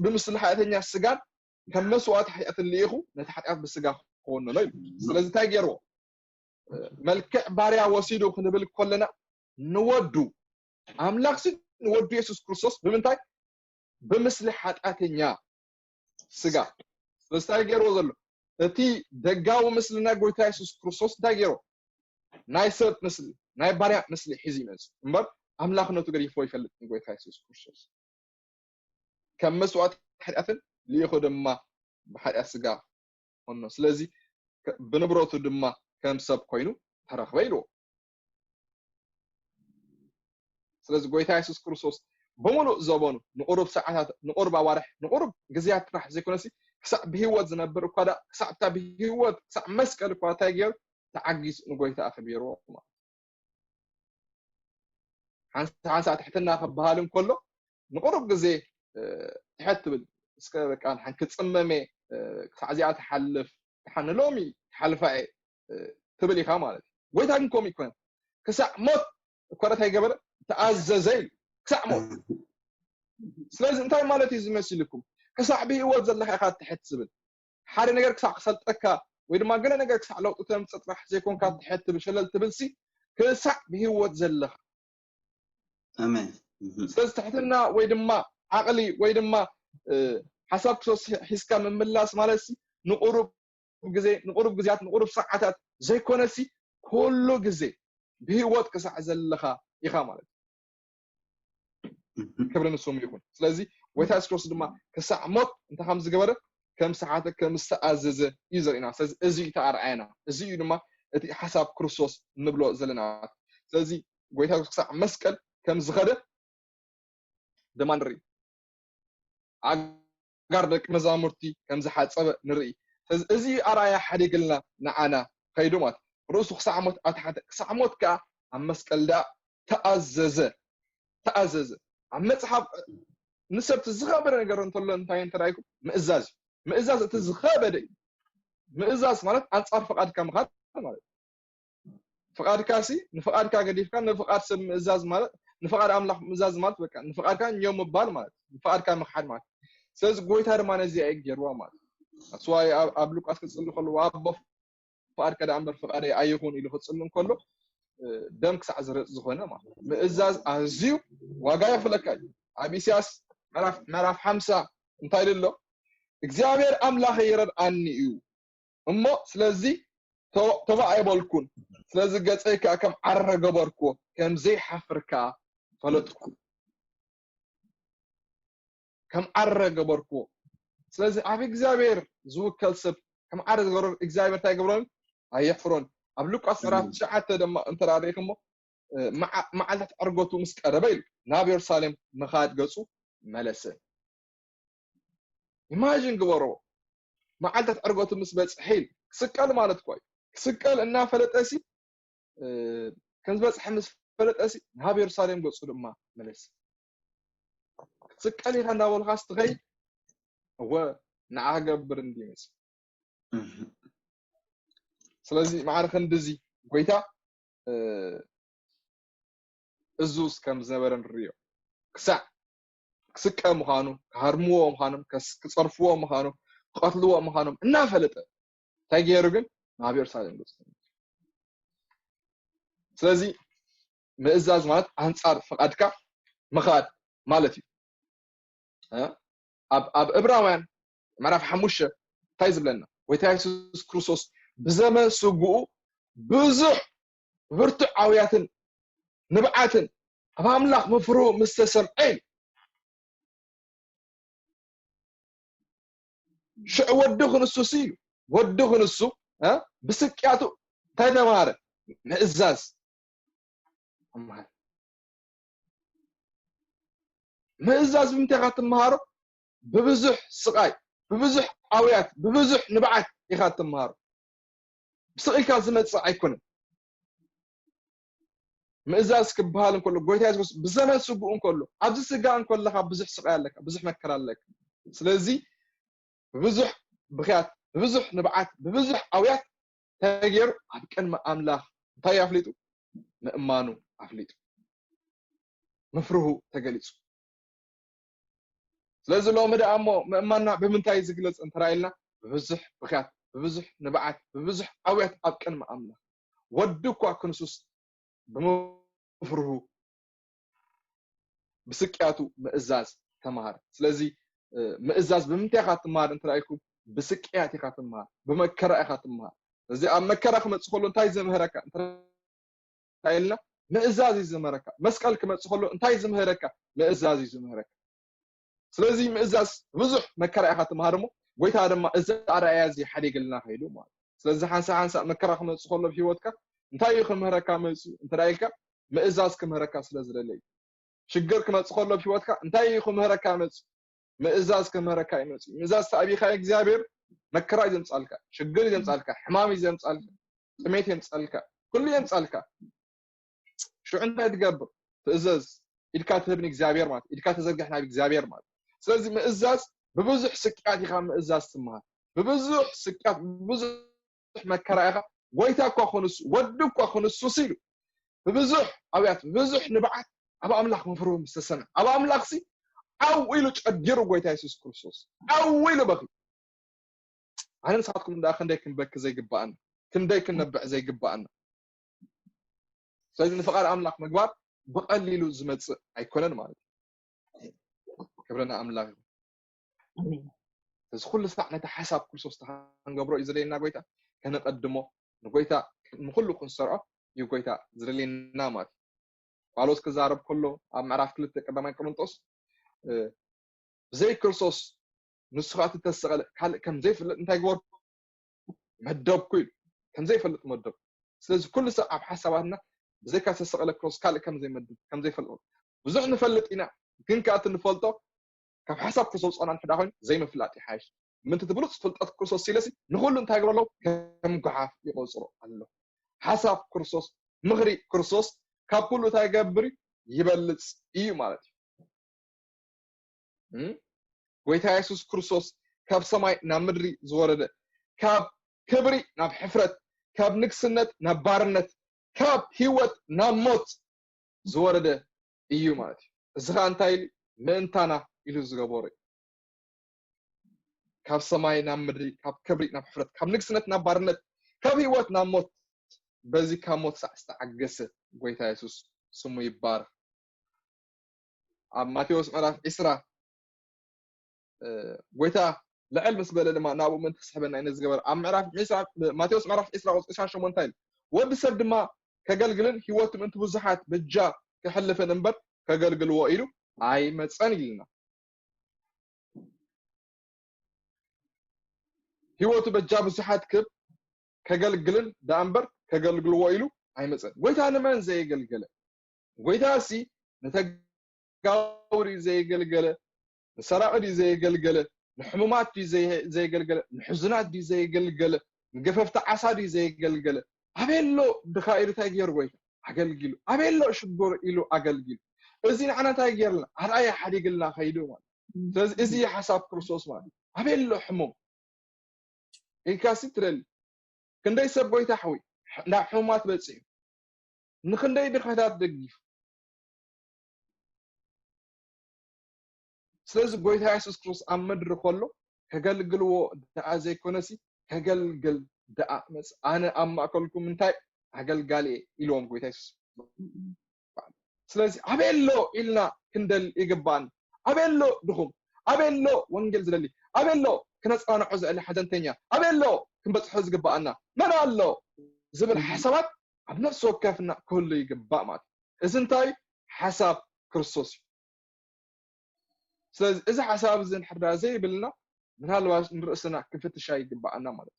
ብምስሊ ሓጢኣተኛ ስጋን ከም መስዋእቲ ሓጢኣትን ልኢኹ ነቲ ሓጢኣት ብስጋ ክወነኖ ኢሉ። ስለዚ እንታይ ገይርዎ? መልክዕ ባርያ ወሲዱ ክንብል ከለና ንወዱ ኣምላኽ ሲ ንወዱ የሱስ ክርስቶስ ብምንታይ? ብምስሊ ሓጢኣተኛ ስጋ። ስለዚ እንታይ ገይርዎ ዘሎ? እቲ ደጋዊ ምስሊ ናይ ጎይታ የሱስ ክርስቶስ እንታይ ገይርዎ? ናይ ሰብ ምስሊ፣ ናይ ባርያ ምስሊ ሒዙ ይመጽእ እምበር ኣምላኽነቱ ገዲፍዎ ይፈልጥ ንጎይታ የሱስ ክርስቶስ። ከም መስዋእቲ ሓጢኣትን ልኢኹ ድማ ብሓጢኣት ስጋ ኾኖ። ስለዚ ብንብረቱ ድማ ከም ሰብ ኮይኑ ተረኽበ ኢልዎ። ስለዚ ጎይታ የሱስ ክርስቶስ ብምሉእ ዘበኑ ንቁሩብ ሰዓታት፣ ንቁሩብ ኣዋርሕ፣ ንቁሩብ ግዜያት ጥራሕ ዘይኮነሲ ክሳዕ ብህይወት ዝነብር እኳ ዳ ክሳዕ እታ ብህይወት ክሳዕ መስቀል እኳ እንታይ ገይሩ ተዓጊሱ ንጎይታ ኣኽቢርዎ ማለት ሓንሳ ሓንሳ ትሕትና ክበሃል እንከሎ ንቁሩብ ግዜ ትሕት ትብል እስከ በቃ ንሓን ክፅመመ ክሳዕ እዚኣ ትሓልፍ ሓን ሎሚ ትሓልፋ እየ ትብል ኢኻ ማለት እዩ። ጎይታ ግን ከምኡ ይኮነ ክሳዕ ሞት እኳ እንታይ ገበረ ተኣዘዘ ኢሉ ክሳዕ ሞት። ስለዚ እንታይ ማለት እዩ ዝመሲልኩም? ክሳዕ ብህይወት ዘለካ ኢኻ ትሕት ዝብል ሓደ ነገር ክሳዕ ክሰልጠካ ወይ ድማ ገለ ነገር ክሳዕ ለውጢ ተምፅእ ጥራሕ ዘይኮንካ ትሕት ትብል ሸለል ትብል ሲ ክሳዕ ብህይወት ዘለካ ኣሜን። ስለዚ ትሕትና ወይ ድማ ዓቕሊ ወይ ድማ ሓሳብ ክሶስ ሒዝካ ምምላስ ማለት ሲ ንቁሩብ ግዜ ንቁሩብ ግዜያት ንቁሩብ ሰዓታት ዘይኮነሲ ኩሉ ግዜ ብህይወት ክሳዕ ዘለኻ ኢኻ ማለት እዩ። ክብሪ ንስሙ ይኹን። ስለዚ ጎይታ የሱስ ክርስቶስ ድማ ክሳዕ ሞት እንታይ ከም ዝገበረ ከም ሰሓተ ከም ዝተኣዘዘ እዩ ዘርእና። ስለዚ እዚ እዩ ተኣርኣየና። እዚ እዩ ድማ እቲ ሓሳብ ክርስቶስ ንብሎ ዘለና። ስለዚ ጎይታ ክሳዕ መስቀል ከም ዝኸደ ድማ ንርኢ። ኣጋር ደቂ መዛሙርቲ ከም ዝሓጸበ ንርኢ። ስለዚ እዚ ኣርኣያ ሓዲግልና ንዓና ከይዱ ማለት ርእሱ ክሳዕ ሞት ኣትሓተ ክሳዕ ሞት ከኣ ኣብ መስቀል ደኣ ተኣዘዘ ተኣዘዘ ኣብ መጽሓፍ ንሰብቲ ዝኸበደ ነገር እንተሎ እንታይ እንተራይኩም ምእዛዝ እዩ። ምእዛዝ እቲ ዝኸበደ እዩ። ምእዛዝ ማለት ኣንጻር ፍቓድካ ምኻድ ማለት ፍቓድካ ሲ ንፍቓድካ ገዲፍካ ንፍቓድ ሰብ ምእዛዝ ማለት ንፍቓድ ኣምላኽ ምእዛዝ ማለት በቃ ንፍቓድካ እኛው ምባል ማለት ንፍቓድካ ምኽሓድ ማለት ስለዚ ጎይታ ድማ ነዚ ኣይ ገይርዋ ማለት ኣስዋይ ኣብ ሉቃስ ክፅሊ ከለዎ ኣቦ ፍቓድካ ደኣ እምበር ፍቓደይ ኣይኹን ኢሉ ክፅሊ እንከሎ ደም ክሳዕ ዝረፅ ዝኾነ ማለት ምእዛዝ ኣዝዩ ዋጋ የኽፍለካ እዩ። ኣብ ኢሳያስ ምዕራፍ ሓምሳ እንታይ ኢሉ ኣሎ እግዚኣብሔር ኣምላኸይ ይረድኣኒ እዩ እሞ ስለዚ ተባእ ኣይበልኩን ስለዚ ገፀይ ከዓ ከም ዓረ ገበርኩዎ ከም ዘይሓፍር ከዓ ፈለጥኩ ከም ዓረ ገበርኩዎ ስለዚ ኣብ እግዚኣብሔር ዝውከል ሰብ ከም ዓረ ዝገበሮ እግዚኣብሔር እንታይ ይገብሮን ኣየሕፍሮን ኣብ ሉቃስ ምዕራፍ ትሽዓተ ድማ እንተ ርኢኹሞ መዓልታት ዕርገቱ ምስ ቀረበ ኢሉ ናብ የሩሳሌም ምኻድ ገፁ መለሰ ኢማጂን ግበሮ መዓልታት ዕርገቱ ምስ በፅሐ ኢሉ ክስቀል ማለት እኳ እዩ ክስቀል እናፈለጠ ሲ ከም ዝበፅሐ ምስ ፈለጠ ሲ ናብ የሩሳሌም ገፁ ድማ መለሰ ክትስቀል ኢኻ እናበልካ ስትኸይድ እወ ንዓ ክገብር እንዲ ይመስል ስለዚ ማዕረ ክንድዚ ጎይታ እዙስ ከም ዝነበረ ንርዮ ክሳዕ ክስቀ ምዃኑ ክሃርምዎ ምዃኖም ክፀርፍዎ ምዃኖም ክቐትልዎ ምዃኖም እናፈለጠ እንታይ ገይሩ ግን ናብ የሩሳሌም ገፁ ስለዚ ምእዛዝ ማለት ኣንፃር ፍቓድካ ምኻድ ማለት እዩ ኣብ እብራውያን ምዕራፍ ሓሙሽተ እንታይ ዝብለና ጎይታ የሱስ ክርስቶስ ብዘመን ስጉኡ ብዙሕ ብርቱዕ ኣውያትን ንብዓትን ኣብ ኣምላኽ ምፍርሁ ምስ ተሰምዐ ኢሉ ሽዕ ወዲ ክንሱ ሲ እዩ ወዲ ክንሱ ብስቅያቱ እንታይ ተማሃረ ምእዛዝ ምእዛዝ ብምንታይ ኢኻ ትመሃሮ ብብዙሕ ስቓይ ብብዙሕ ኣውያት ብብዙሕ ንብዓት ኢኻ ትመሃሮ ብስቕ ኢልካ ዝመፅእ ኣይኮነን ምእዛዝ ክበሃል እንከሎ ጎይታ የሱስ ብዘመን ስጉኡ እንከሎ ኣብዚ ስጋ እንከለካ ብዙሕ ስቓይ ኣለካ ብዙሕ መከራ ኣለካ ስለዚ ብብዙሕ ብክያት ብብዙሕ ንብዓት ብብዙሕ ኣውያት ተገይሩ ኣብ ቅድሚ ኣምላኽ እንታይ ኣፍሊጡ ምእማኑ ኣፍሊጡ ምፍርሁ ተገሊፁ ስለዚ ሎሚ ደኣ እሞ ምእማንና ብምንታይ ዝግለጽ እንተ ኢልና፣ ብብዙሕ ብኽያት፣ ብብዙሕ ንብዓት፣ ብብዙሕ ኣውያት ኣብ ቅድሚ ኣምላኽ። ወዲ እኳ ክንሱስ ብምፍርሁ ብስቅያቱ ምእዛዝ ተምሃር። ስለዚ ምእዛዝ ብምንታይ ኢኻ ትምሃር እንተ ኢልኩም፣ ብስቅያት ኢኻ ትምሃር፣ ብመከራ ኢኻ ትምሃር። እዚ ኣብ መከራ ክመጽእ ከሎ እንታይ ዝምህረካ እንተ ኢልና፣ ምእዛዝ እዩ ዝምህረካ። መስቀል ክመጽእ ከሎ እንታይ ዝምህረካ? ምእዛዝ እዩ ዝምህረካ። ስለዚ ምእዛዝ ብዙሕ መከራ ኢኻ ትምሃር እሞ፣ ጎይታ ድማ እዚ ኣርኣያ እዚ ሓዲግልና ከይዱ ማለት እዩ። ስለዚ ሓንሳእ ሓንሳእ መከራ ክመጽእ ከሎ ኣብ ህይወትካ እንታይ እዩ ክምህረካ መጽዩ እንተ ኢልካ፣ ምእዛዝ ክምህረካ ስለ ዝደለ እዩ። ሽግር ክመጽእ ከሎ ኣብ ህይወትካ እንታይ እዩ ክምህረካ መጽዩ? ምእዛዝ ክምህረካ እዩ መጽዩ። ምእዛዝ ተኣቢኻ እግዚኣብሔር መከራ እዩ ዘምጻልካ፣ ሽግር እዩ ዘምጻልካ፣ ሕማም እዩ ዘምጻልካ፣ ጥሜት የምጻልካ፣ ኩሉ የምጻልካ። ሽዑ እንታይ ትገብር? ትእዘዝ። ኢድካ ትህብ ንእግዚኣብሔር ማለት፣ ኢድካ ተዘርግሕ ናብ እግዚኣብሔር ማለት። ስለዚ ምእዛዝ ብብዙሕ ስቅያት ኢኻ ምእዛዝ ትምሃር። ብብዙሕ ስቅያት፣ ብብዙሕ መከራ ኢኻ። ጎይታ እኳ ክንሱ፣ ወዲ እኳ ክንሱስ ኢሉ ብብዙሕ ኣውያት፣ ብብዙሕ ንብዓት ኣብ ኣምላኽ መፍርሁ ምስ ተሰምዐ፣ ኣብ ኣምላኽሲ ዓው ኢሉ ጨዲሩ ጎይታ የሱስ ክርስቶስ። ዓው ኢሉ በኺ። ኣነ ንስኻትኩም ደኣ ክንደይ ክንበኪ ዘይግባኣና፣ ክንደይ ክንነብዕ ዘይግባኣና። ስለዚ ንፍቓድ ኣምላኽ ምግባር ብቐሊሉ ዝመጽእ ኣይኮነን ማለት እዩ። ክብሪ ንኣምላኽ ይኹን። ኣሜን። ስለዚ ኩሉ ሳዕ ነቲ ሓሳብ ክርስቶስ ተኸንገብሮ እዩ ዝደልየና ጎይታ፣ ከነቐድሞ፣ ንጎይታ ንኩሉ ክንሰርዖ እዩ ጎይታ ዝደልየና ማለት እዩ። ጳውሎስ ክዛረብ ከሎ ኣብ ምዕራፍ ክልተ ቀዳማይ ቆሮንጦስ፣ እ፣ ብዘይ ክርስቶስ ንሱ ኸኣ እቲ ተሰቐለ ካልእ ከም ዘይፍለጥ እንታይ ግበርኩ? መደብኩ ኢሉ። ከም ዘይፈልጥ መደብ። ስለዚ ኩሉ ሰብ ኣብ ሓሳባትና ብዘይካ ዝተሰቐለ ክርስቶስ ካልእ ከም ዘይመድብ፣ ከም ዘይፈልጥ ብዙሕ ንፈልጥ ኢና፣ ግን ከኣ እቲ ንፈልጦ ካብ ሓሳብ ክርስቶስ ዝጸና እንድሕር ኮይኑ ዘይምፍላጥ ይሓይሽ። ምእንቲ እቲ ብሉጽ ፍልጠት ክርስቶስ ሲለሲ ንኹሉ እንታይ ይገብሮ ኣሎ? ከም ጓሓፍ ይቆጽሮ ኣሎ። ሓሳብ ክርስቶስ፣ ምኽሪ ክርስቶስ ካብ ኩሉ እንታይ ይገብር እዩ? ይበልጽ እዩ ማለት እዩ። እም? ጎይታ የሱስ ክርስቶስ ካብ ሰማይ ናብ ምድሪ ዝወረደ፣ ካብ ክብሪ ናብ ሕፍረት፣ ካብ ንግስነት ናብ ባርነት፣ ካብ ህይወት ናብ ሞት ዝወረደ እዩ ማለት እዩ። እዚ ኸዓ እንታይ ኢሉ? ምእንታና ኢሉ ዝገበሮ እዩ። ካብ ሰማይ ናብ ምድሪ፣ ካብ ክብሪ ናብ ሕፍረት፣ ካብ ንግስነት ናብ ባርነት፣ ካብ ህይወት ናብ ሞት፣ በዚ ካብ ሞት ሳዕ ዝተዓገሰ ጎይታ የሱስ ስሙ ይባረክ። ኣብ ማቴዎስ ምዕራፍ ዒስራ፣ እ፣ ጎይታ ልዕል ምስ በለ ድማ ናብኡ ምእንቲ ክስሕበና እዩ ነዚ ዝገበረ። ኣብ ምዕራፍ ዒስራ፣ ማቴዎስ ምዕራፍ ዒስራ ቁጽሪ ዒስራን ሸሞንተን እንታይ ኢሉ? "ወዲ ሰብ ድማ ከገልግልን ህይወቱ ምእንቲ ብዙሓት በጃ ከሕልፍን እምበር ከገልግልዎ ኢሉ ኣይመጸን" ኢልና። ህይወቱ በጃ ብዙሓት ክብ ከገልግልን ደኣ እምበር ከገልግልዎ ኢሉ ኣይመጸን። ጎይታ ንመን ዘየገልገለ? ጎይታ ሲ ንተጋሩ ድዩ ዘየገልገለ? ንሰራቂ ድዩ ዘየገልገለ? ንሕሙማት ድዩ ዘየ-፣ ዘየገልገለ? ንሕዙናት ድዩ ዘየገልገለ? ንገፈፍቲ ዓሳ ድዩ ዘየገልገለ? ኣበሎ ድኻ ኢሉ እንታይ ገይሩ ጎይታ? ኣገልጊሉ። ኣበሎ ሽጉር ኢሉ ኣገልጊሉ። እዚ ንዓና እንታይ ገይርልና? ኣርኣያ ሓዲግልና ከይዱ ማለት እዩ። ስለዚ እዚ እዩ ሓሳብ ክርስቶስ ማለት እዩ። ኣበሎ ሕሙም ኢልካሲ ትደሊ። ክንደይ ሰብ ጎይታ ሓዊ ናብ ሕሙማት በጺሑ፣ ንክንደይ ድኻታት ደጊፉ። ስለዚ ጎይታ የሱስ ክርስቶስ ኣብ ምድሪ ከሎ ከገልግልዎ ደኣ ዘይኮነሲ ከገልግል ደኣ መጽ-፣ ኣነ ኣብ ማእከልኩም እንታይ ኣገልጋሊ እየ ኢልዎም ጎይታ የሱስ። ስለዚ ኣበሎ ኢልና ክንደል ይግባኣና። ኣበሎ ድኹም፣ ኣበሎ ወንጌል ዝደሊ፣ ኣበሎ ክነጸናንዖ ዝእል ሓዘንተኛ፣ ኣበሎ ክንበጽሖ ዝግባኣና መን ኣሎ ዝብል ሓሳባት ኣብ ነፍሲ ወከፍና ክህሉ ይግባእ ማለት እዩ። እዚ እንታይ ሓሳብ ክርስቶስ እዩ። ስለዚ እዚ ሓሳብ እዚ እንድሕር ደኣ ዘይብልና ምናልባት ንርእስና ክንፍትሻ ይግባኣና ማለት እዩ።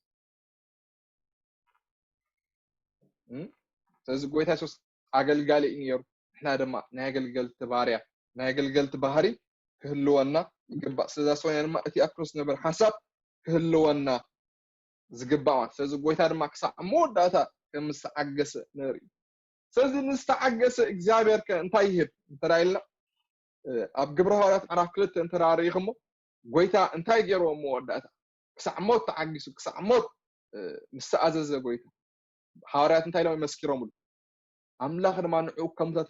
እም? ስለዚ ጎይታ የሱስ ኣገልጋሊ እዩ ነይሩ። ንሕና ድማ ናይ ኣገልገልቲ ባርያ፣ ናይ ኣገልገልቲ ባህሪ ክህልወና ይግባእ። ስለዚ ኣስዋኛ ድማ እቲ ኣብ ክርስቶስ ዝነበረ ሓሳብ ክህልወና ዝግባእ ማለት። ስለዚ ጎይታ ድማ ክሳዕ መወዳእታ ከም ዝተዓገሰ ንርኢ። ስለዚ ንዝተዓገሰ እግዚኣብሔር ከ እንታይ ይህብ እንተ ኢልና፣ እ፣ ኣብ ግብረ ሃዋርያት ምዕራፍ ክልተ እንተ ርኢኹሞ፣ ጎይታ እንታይ ገይርዎ ኣብ መወዳእታ? ክሳዕ ሞት ተዓጊሱ፣ ክሳዕ ሞት፣ እ፣ ምስ ተኣዘዘ ጎይታ፣ ሃዋርያት እንታይ ኢሎም መስኪሮምሉ? ኣምላኽ ድማ ንዑ ከም ሙታት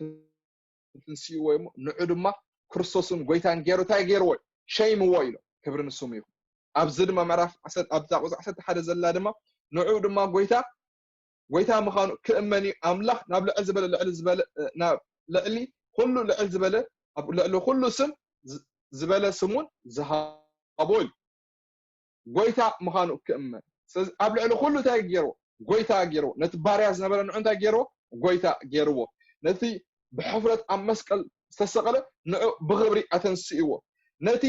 ትንስእዎ እሞ፣ ንዑ ድማ ክርስቶስን ጎይታን ገይሩ እንታይ ገይርዎ? ሸይምዎ ኢሎም። ክብሪ ንስሙ ይኹን። ኣብዚ ድማ ምዕራፍ ዓሰርተ፣ ኣብዛ ቁፅሪ ዓሰርተ ሓደ ዘላ ድማ ንዑ ድማ ጎይታ ጎይታ ምዃኑ ክእመን እዩ። ኣምላኽ ናብ ልዕል ዝበለ ልዕል ዝበለ ናብ ልዕሊ ኩሉ ልዕል ዝበለ ኣብ ልዕሊ ኩሉ ስም ዝበለ ስሙን ዝሃቦ እዩ። ጎይታ ምዃኑ ክእመን። ስለዚ ኣብ ልዕሊ ኩሉ እንታይ ገይርዎ? ጎይታ ገይርዎ። ነቲ ባርያ ዝነበረ ንዑ እንታይ ገይርዎ? ጎይታ ገይርዎ። ነቲ ብሕፍረት ኣብ መስቀል ዝተሰቐለ ንዑ ብኽብሪ ኣተንስእዎ። ነቲ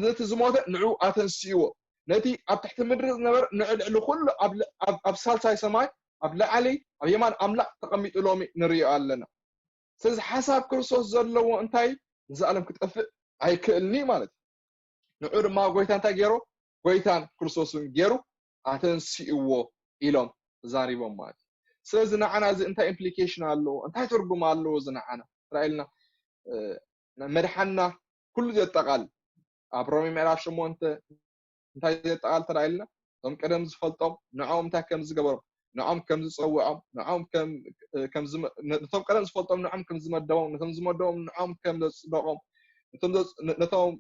ነቲ ዝሞተ ንዑ ኣተንስእዎ። ነቲ ኣብ ትሕቲ ምድሪ ዝነበረ ንዑ ልዕሊ ኩሉ ኣብ ሳልሳይ ሰማይ ኣብ ላዕሊ ኣብ የማን ኣምላኽ ተቐሚጡ ሎሚ ንርእዮ ኣለና። ስለዚ ሓሳብ ክርስቶስ ዘለዎ እንታይ ንዚ ዓለም ክጠፍእ ኣይክእልኒ ማለት እዩ። ንዑ ድማ ጎይታ እንታይ ገይሮ? ጎይታን ክርስቶስን ገይሩ ኣተንስእዎ ኢሎም ተዛሪቦም ማለት እዩ። ስለዚ ንዓና እዚ እንታይ ኢምፕሊኬሽን ኣለዎ? እንታይ ትርጉም ኣለዎ? እዚ ንዓና እስራኤልና መድሓና ኩሉ ዘጠቓል ኣብ ሮሜ ምዕራፍ ሸሞንተ እንታይ ዘጠቓል ተራኢልና እቶም ቀደም ዝፈልጦም ንዕኦም እንታይ ከም ዝገበሮም ንዕኦም ከም ዝፀውዖም ንዕኦም ነቶም ቀደም ዝፈልጦም ንዕኦም ከም ዝመደቦም ነቶም ዝመደቦም ንዕኦም ከም ዘፅደቆም ነቶም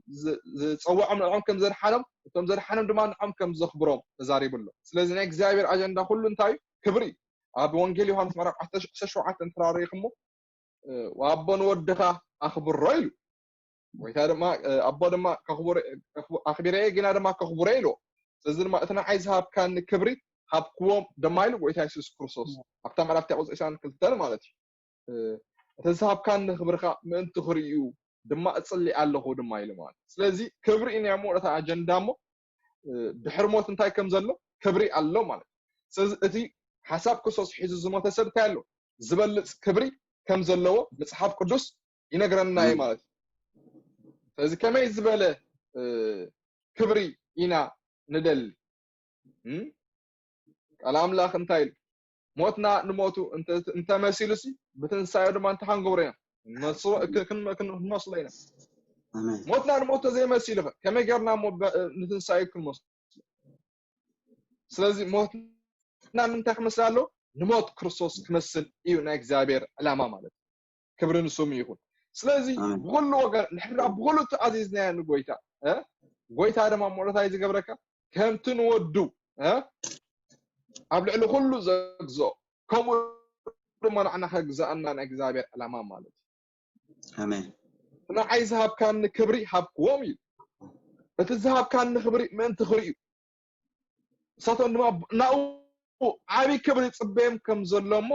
ዝፀውዖም ንዕኦም ከም ዘድሓኖም ነቶም ዘድሓኖም ድማ ንዕኦም ከም ዘኽብሮም ተዛሪቡ ኣሎ። ስለዚ ናይ እግዚኣብሔር ኣጀንዳ ኩሉ እንታይ እዩ? ክብሪ። ኣብ ወንጌል ዮሃንስ ምዕራፍ ዓሰርተ ሸውዓተ እንተራሪኹሞ ኣቦ ንወድኻ ኣኽብሮ ኢሉ። ጎይታ ድማ ኣቦ ድማ ኣኽቢረየ ግና ድማ ከኽብሮ ኢልዎ። ስለዚ ድማ እቲ ንዓይ ዝሃብካኒ ክብሪ ሃብክዎም ድማ ኢሉ ጎይታ የሱስ ክርስቶስ ኣብታ ምዕራፍ ቁፅሪ ዕስራን ክልተን ማለት እዩ። እቲ ዝሃብካኒ ክብርካ ምእንቲ ክርእዩ ድማ እፅሊ ኣለኹ ድማ ኢሉ ማለት እዩ። ስለዚ ክብሪ እዩ ናይ መወዳእታ ኣጀንዳ እሞ ድሕሪ ሞት እንታይ ከም ዘሎ ክብሪ ኣሎ ማለት እዩ። ስለዚ እቲ ሓሳብ ክርስቶስ ሒዙ ዝሞተ ሰብ እንታይ ኣሎ ዝበልፅ ክብሪ ከም ዘለዎ መፅሓፍ ቅዱስ ይነግረና እዩ ማለት እዩ። ስለዚ ከመይ ዝበለ ክብሪ ኢና ንደሊ? ቃል ኣምላኽ እንታይ ኢሉ? ሞትና ንሞቱ እንተመሲሉ ሲ ብትንሳኤ ድማ እንታይ ክንገብሮ ኢና? ክንመስሎ ኢና። ሞትና ንሞቱ ዘይመሲሉ ከመይ ገርና ንትንሳኤ ክንመስሎ? ስለዚ ሞትና ንምንታይ ክመስል ኣለዎ? ንሞት ክርስቶስ ክመስል እዩ ናይ እግዚኣብሔር ዕላማ ማለት እዩ። ክብሪ ንስሙ ይኹን። ስለዚ ብኩሉ ወገን ንሕና ብኩሉ ተኣዚዝናዮ ንጎይታ ጎይታ ድማ ምዕረታይ ዝገብረካ ከምቲ ንወዱ ኣብ ልዕሊ ኩሉ ዘግዝኦ ከምኡ ድማ ንዓና ከግዝኣና ናይ እግዚኣብሔር ዕላማ ማለት እዩ። ኣሜን። ንዓይ ዝሃብካኒ ክብሪ ሃብክዎም እዩ። እቲ ዝሃብካኒ ክብሪ ምእንቲ ክርእዩ ንሳቶም ድማ ናብኡ ዓብዪ ክብሪ ይፅበዮም ከም ዘሎ እሞ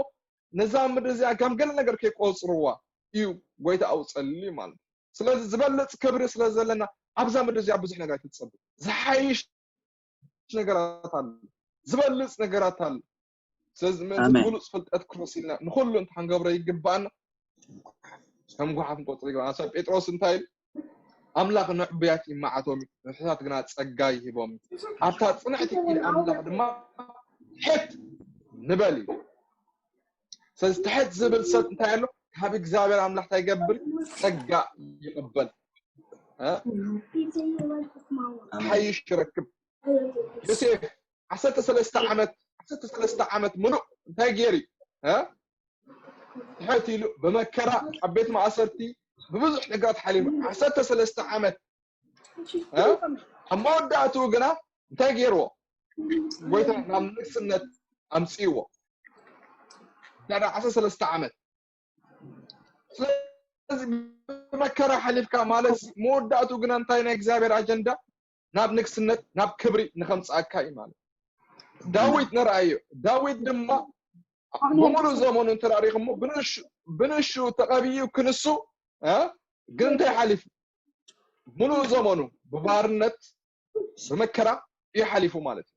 ነዛ ምድሪ እዚኣ ከም ገለ ነገር ከይቆፅርዋ እዩ ጎይታ ኣውፀሊ ማለት እዩ። ስለዚ ዝበልፅ ክብሪ ስለ ዘለና ኣብዛ ምድሪ እዚኣ ብዙሕ ነገር ኣይትፀበ። ዝሓይሽ ነገራት ኣሎ፣ ዝበልፅ ነገራት ኣሎ። ስለዚ ምእንቲ ብሉፅ ፍልጠት ክርስቶስ ኢልና ንኩሉ እንተ ክንገብሮ ይግባኣና። ከም ጓሓፍ ንቆፅሮ ይግባኣና። ሰብ ጴጥሮስ እንታይ ኢሉ? ኣምላኽ ንዕቡያት ይመዓቶም እዩ፣ ንርሑሳት ግና ጸጋ ይህቦም እዩ። ኣብታ ጽንዕቲ ኢድ ኣምላኽ ድማ ትሕት ንበል እዩ። ስለዚ ትሕት ዝብል ሰብ እንታይ ኣሎ? ካብ እግዚኣብሔር ኣምላኽ እንታይ ይገብር? ጸጋ ይቕበል። ሓይሽ ይረክብ። ዮሴፍ ዓሰርተ ሰለስተ ዓመት ዓሰርተ ሰለስተ ዓመት ምሉእ እንታይ ገይሩ? ትሕት ኢሉ ብመከራ ኣብ ቤት ማእሰርቲ ብብዙሕ ነገራት ሓሊፉ ዓሰርተ ሰለስተ ዓመት ኣብ መወዳእትኡ ግና እንታይ ገይርዎ? ጎይታ ናብ ንግስነት ኣምፅእዎ። ዳዳ ዓሰርተ ሰለስተ ዓመት ስለዚ ብመከራ ሓሊፍካ ማለት መወዳእትኡ ግና እንታይ ናይ እግዚኣብሔር ኣጀንዳ ናብ ንግስነት ናብ ክብሪ ንከምፅኣካ እዩ ማለት። ዳዊት ንርኣዮ። ዳዊት ድማ ብምሉእ ዘመኑ እንተራሪኹሞ ብንሹ ተቐቢኡ ክንሱ ግን እንታይ ሓሊፉ? ምሉእ ዘመኑ ብባርነት ብመከራ እዩ ሓሊፉ ማለት እዩ።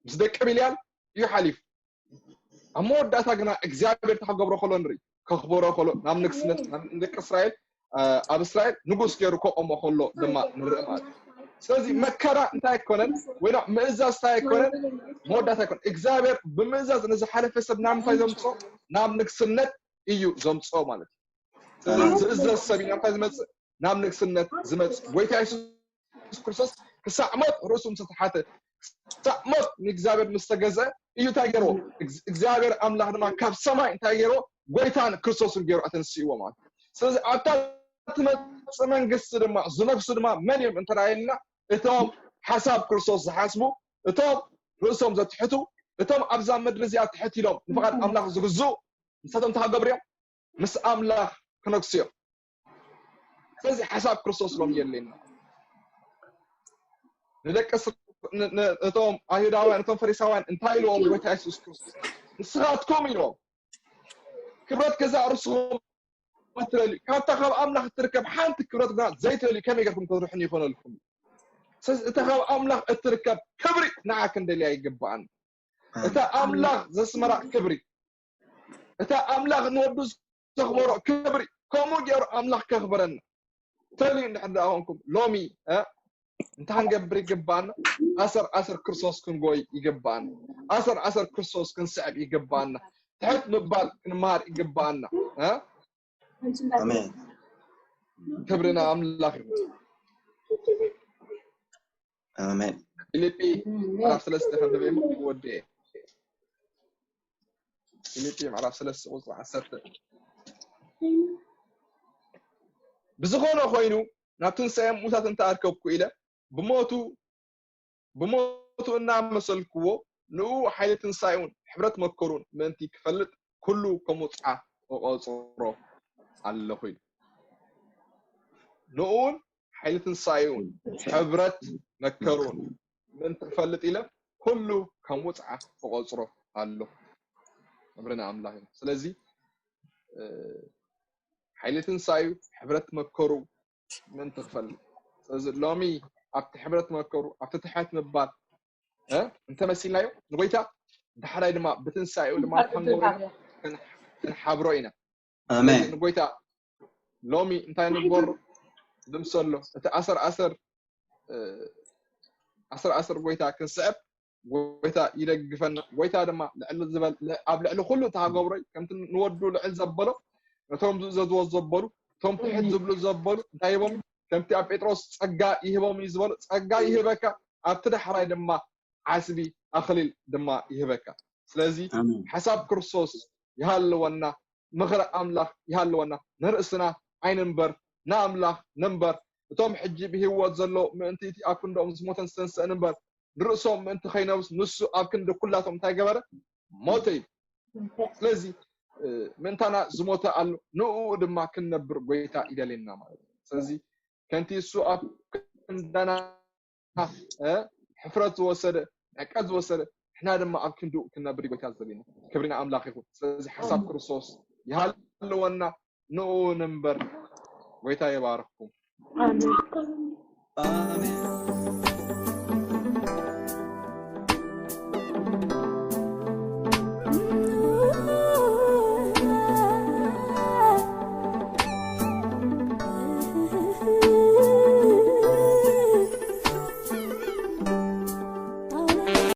ምስ ደቂ ቢልያል እዩ ሓሊፉ። ኣብ መወዳእታ ግና እግዚኣብሔር እንታይ ክገብሮ ከሎ ንርኢ፣ ከኽብሮ ከሎ ናብ ንግስነት ደቂ እስራኤል ኣብ እስራኤል ንጉስ ገይሩ ከቆሞ ከሎ ድማ ንርኢ ማለት እዩ። ስለዚ መከራ እንታይ ኣይኮነን ወይ ምእዛዝ እንታይ ኣይኮነን መወዳእታ ኣይኮነን። እግዚኣብሔር ብምእዛዝ ንዝሓለፈ ሰብ ናብ ምንታይ ዘምፅኦ? ናብ ንግስነት እዩ ዘምፅኦ ማለት እዩ። ስለዚ ዝእዘዝ ሰብ እዩ ናብ ምንታይ ዝመፅእ? ናብ ንግስነት ዝመፅእ። ጎይታ የሱስ የሱስ ክርስቶስ ክሳዕ ሞት ርእሱ ምስ ተሓተ ክሳዕ ሞት ንእግዚኣብሔር ምስ ተገዝአ እዩ እንታይ ገይርዎ እግዚኣብሔር ኣምላኽ ድማ ካብ ሰማይ እንታይ ገይርዎ ጎይታን ክርስቶስን ገይሩ ኣተንስእዎ ማለት እዩ። ስለዚ ኣብታ ትመጽእ መንግስቲ ድማ ዝነግሱ ድማ መን እዮም እንተ ኢልና፣ እቶም ሓሳብ ክርስቶስ ዝሓስቡ፣ እቶም ርእሶም ዘትሕቱ፣ እቶም ኣብዛ ምድሪ እዚኣ ትሕት ኢሎም ንፍቓድ ኣምላኽ ዝግዝኡ፣ ንሳቶም እንታይ ክገብሩ እዮም? ምስ ኣምላኽ ክነግሱ እዮም። ስለዚ ሓሳብ ክርስቶስ ሎም የድልየና። ንደቂ እስ- ን- ን- እቶም ኣይሁዳውያን፣ እቶም ፈሪሳውያን እንታይ ኢልዎም ጎይታ የሱስ ክርስቶስ? ንስኻትኩም ኢልዎም፣ ክብረት ገዛእ ርእስኹም እትደልዩ፣ ካብታ ካብ ኣምላኽ እትርከብ ሓንቲ ክብረት ግና ዘይትደልዩ ከመይ ጌርኩም ክትርሕኑ ይኾነልኩም? ስለዚ እታ ካብ ኣምላኽ እትርከብ ክብሪ ንዓ ክንደልያ ይግብኣና። እታ ኣምላኽ ዘስመራ ክብሪ፣ እታ ኣምላኽ ንወዱ ዘኽበሮ ክብሪ፣ ከምኡ ገይሩ ኣምላኽ ከኽብረና ተልዩ እንድሕር ደኣ ኮንኩም፣ ሎሚ እንታይ ክንገብር ይግባና? ኣሰር ኣሰር ክርስቶስ ክንጎይ ይግባና። ኣሰር ኣሰር ክርስቶስ ክንስዕብ ይግባና። ትሕት ምባል ክንመሃር ይግባና። ኣሜን። ክብሪ ንኣምላኽ ይኹን። ኣሜን። ፊልጲ ምዕራፍ ሰለስተ ከንብብ እየ ወደ ፊልጲ ምዕራፍ ሰለስተ ቁፅሪ ዓሰርተ። ብዝኾነ ኮይኑ ናብ ትንሳኤ ሙታት እንተኣርከብኩ ኢለ ብሞቱ ብሞቱ እናመሰልክዎ ንኡ ሓይሊ ትንሳኤውን ሕብረት መከሩን ምእንቲ ክፈልጥ ኩሉ ከም ውፅዓ እቆፅሮ ኣለኹ ኢሉ። ንኡውን ሓይሊ ትንሳኤውን ሕብረት መከሩን ምእንቲ ክፈልጥ ኢለ ኩሉ ከም ውፅዓ እቆፅሮ ኣለኹ። ክብሪ ንኣምላኽ እዩ። ስለዚ ሓይሊ ትንሳኤዩ ሕብረት መከሩ ምእንቲ ክፈልጥ። ስለዚ ሎሚ ኣብቲ ሕብረት መከሩ ኣብቲ ትሕት ምባል እንተመሲልናዮ ንጎይታ ዳሕራይ ድማ ብትንሳኤኡ ድማ ክንሓብሮ ኢና። ኣሜን። ንጎይታ ሎሚ እንታይ ንግበር? ንምሰሎ እቲ ኣሰር ኣሰር ኣሰር ኣሰር ጎይታ ክንስዕብ ጎይታ ይደግፈና። ጎይታ ድማ ልዕሊ ዝበል ኣብ ልዕሊ ኩሉ ተሃገብሮይ ከምቲ ንወዱ ልዕል ዘበሎ ነቶም ዝእዘዝዎ ዘበሉ እቶም ትሕት ዝብሉ ዘበሉ እንታይ ይቦም? ከምቲ ኣብ ጴጥሮስ ጸጋ ይህቦም እዩ ዝበሎ ጸጋ ይህበካ። ኣብቲ ዳሕራይ ድማ ዓስቢ ኣኽሊል ድማ ይህበካ። ስለዚ ሓሳብ ክርስቶስ ይሃልወና፣ ምኽሪ ኣምላኽ ይሃልወና። ንርእስና ኣይንንበር፣ ንኣምላኽ ንንበር። እቶም ሕጂ ብህይወት ዘለዉ ምእንቲ እቲ ኣብ ክንድኦም ዝሞተን ዝተንስአን እምበር ንርእሶም ምእንቲ ከይነብስ ንሱ ኣብ ክንዲ ኩላቶም እንታይ ገበረ? ሞተ እዩ። ስለዚ ምእንታና ዝሞተ ኣሎ፣ ንኡ ድማ ክንነብር ጎይታ ይደልየና ማለት እዩ። ስለዚ ከምቲ እሱ ኣብ ክንዳና ሕፍረት ዝወሰደ ዕቀት ዝወሰደ ንሕና ድማ ኣብ ክንድኡ ክንነብር ጎይታ ዘልና ክብሪ ንኣምላኽ ይኹን። ስለዚ ሓሳብ ክርስቶስ ይሃልወና ንኡ ንንበር። ጎይታ ይባርኽኩም። ኣሜን። ኣሜን።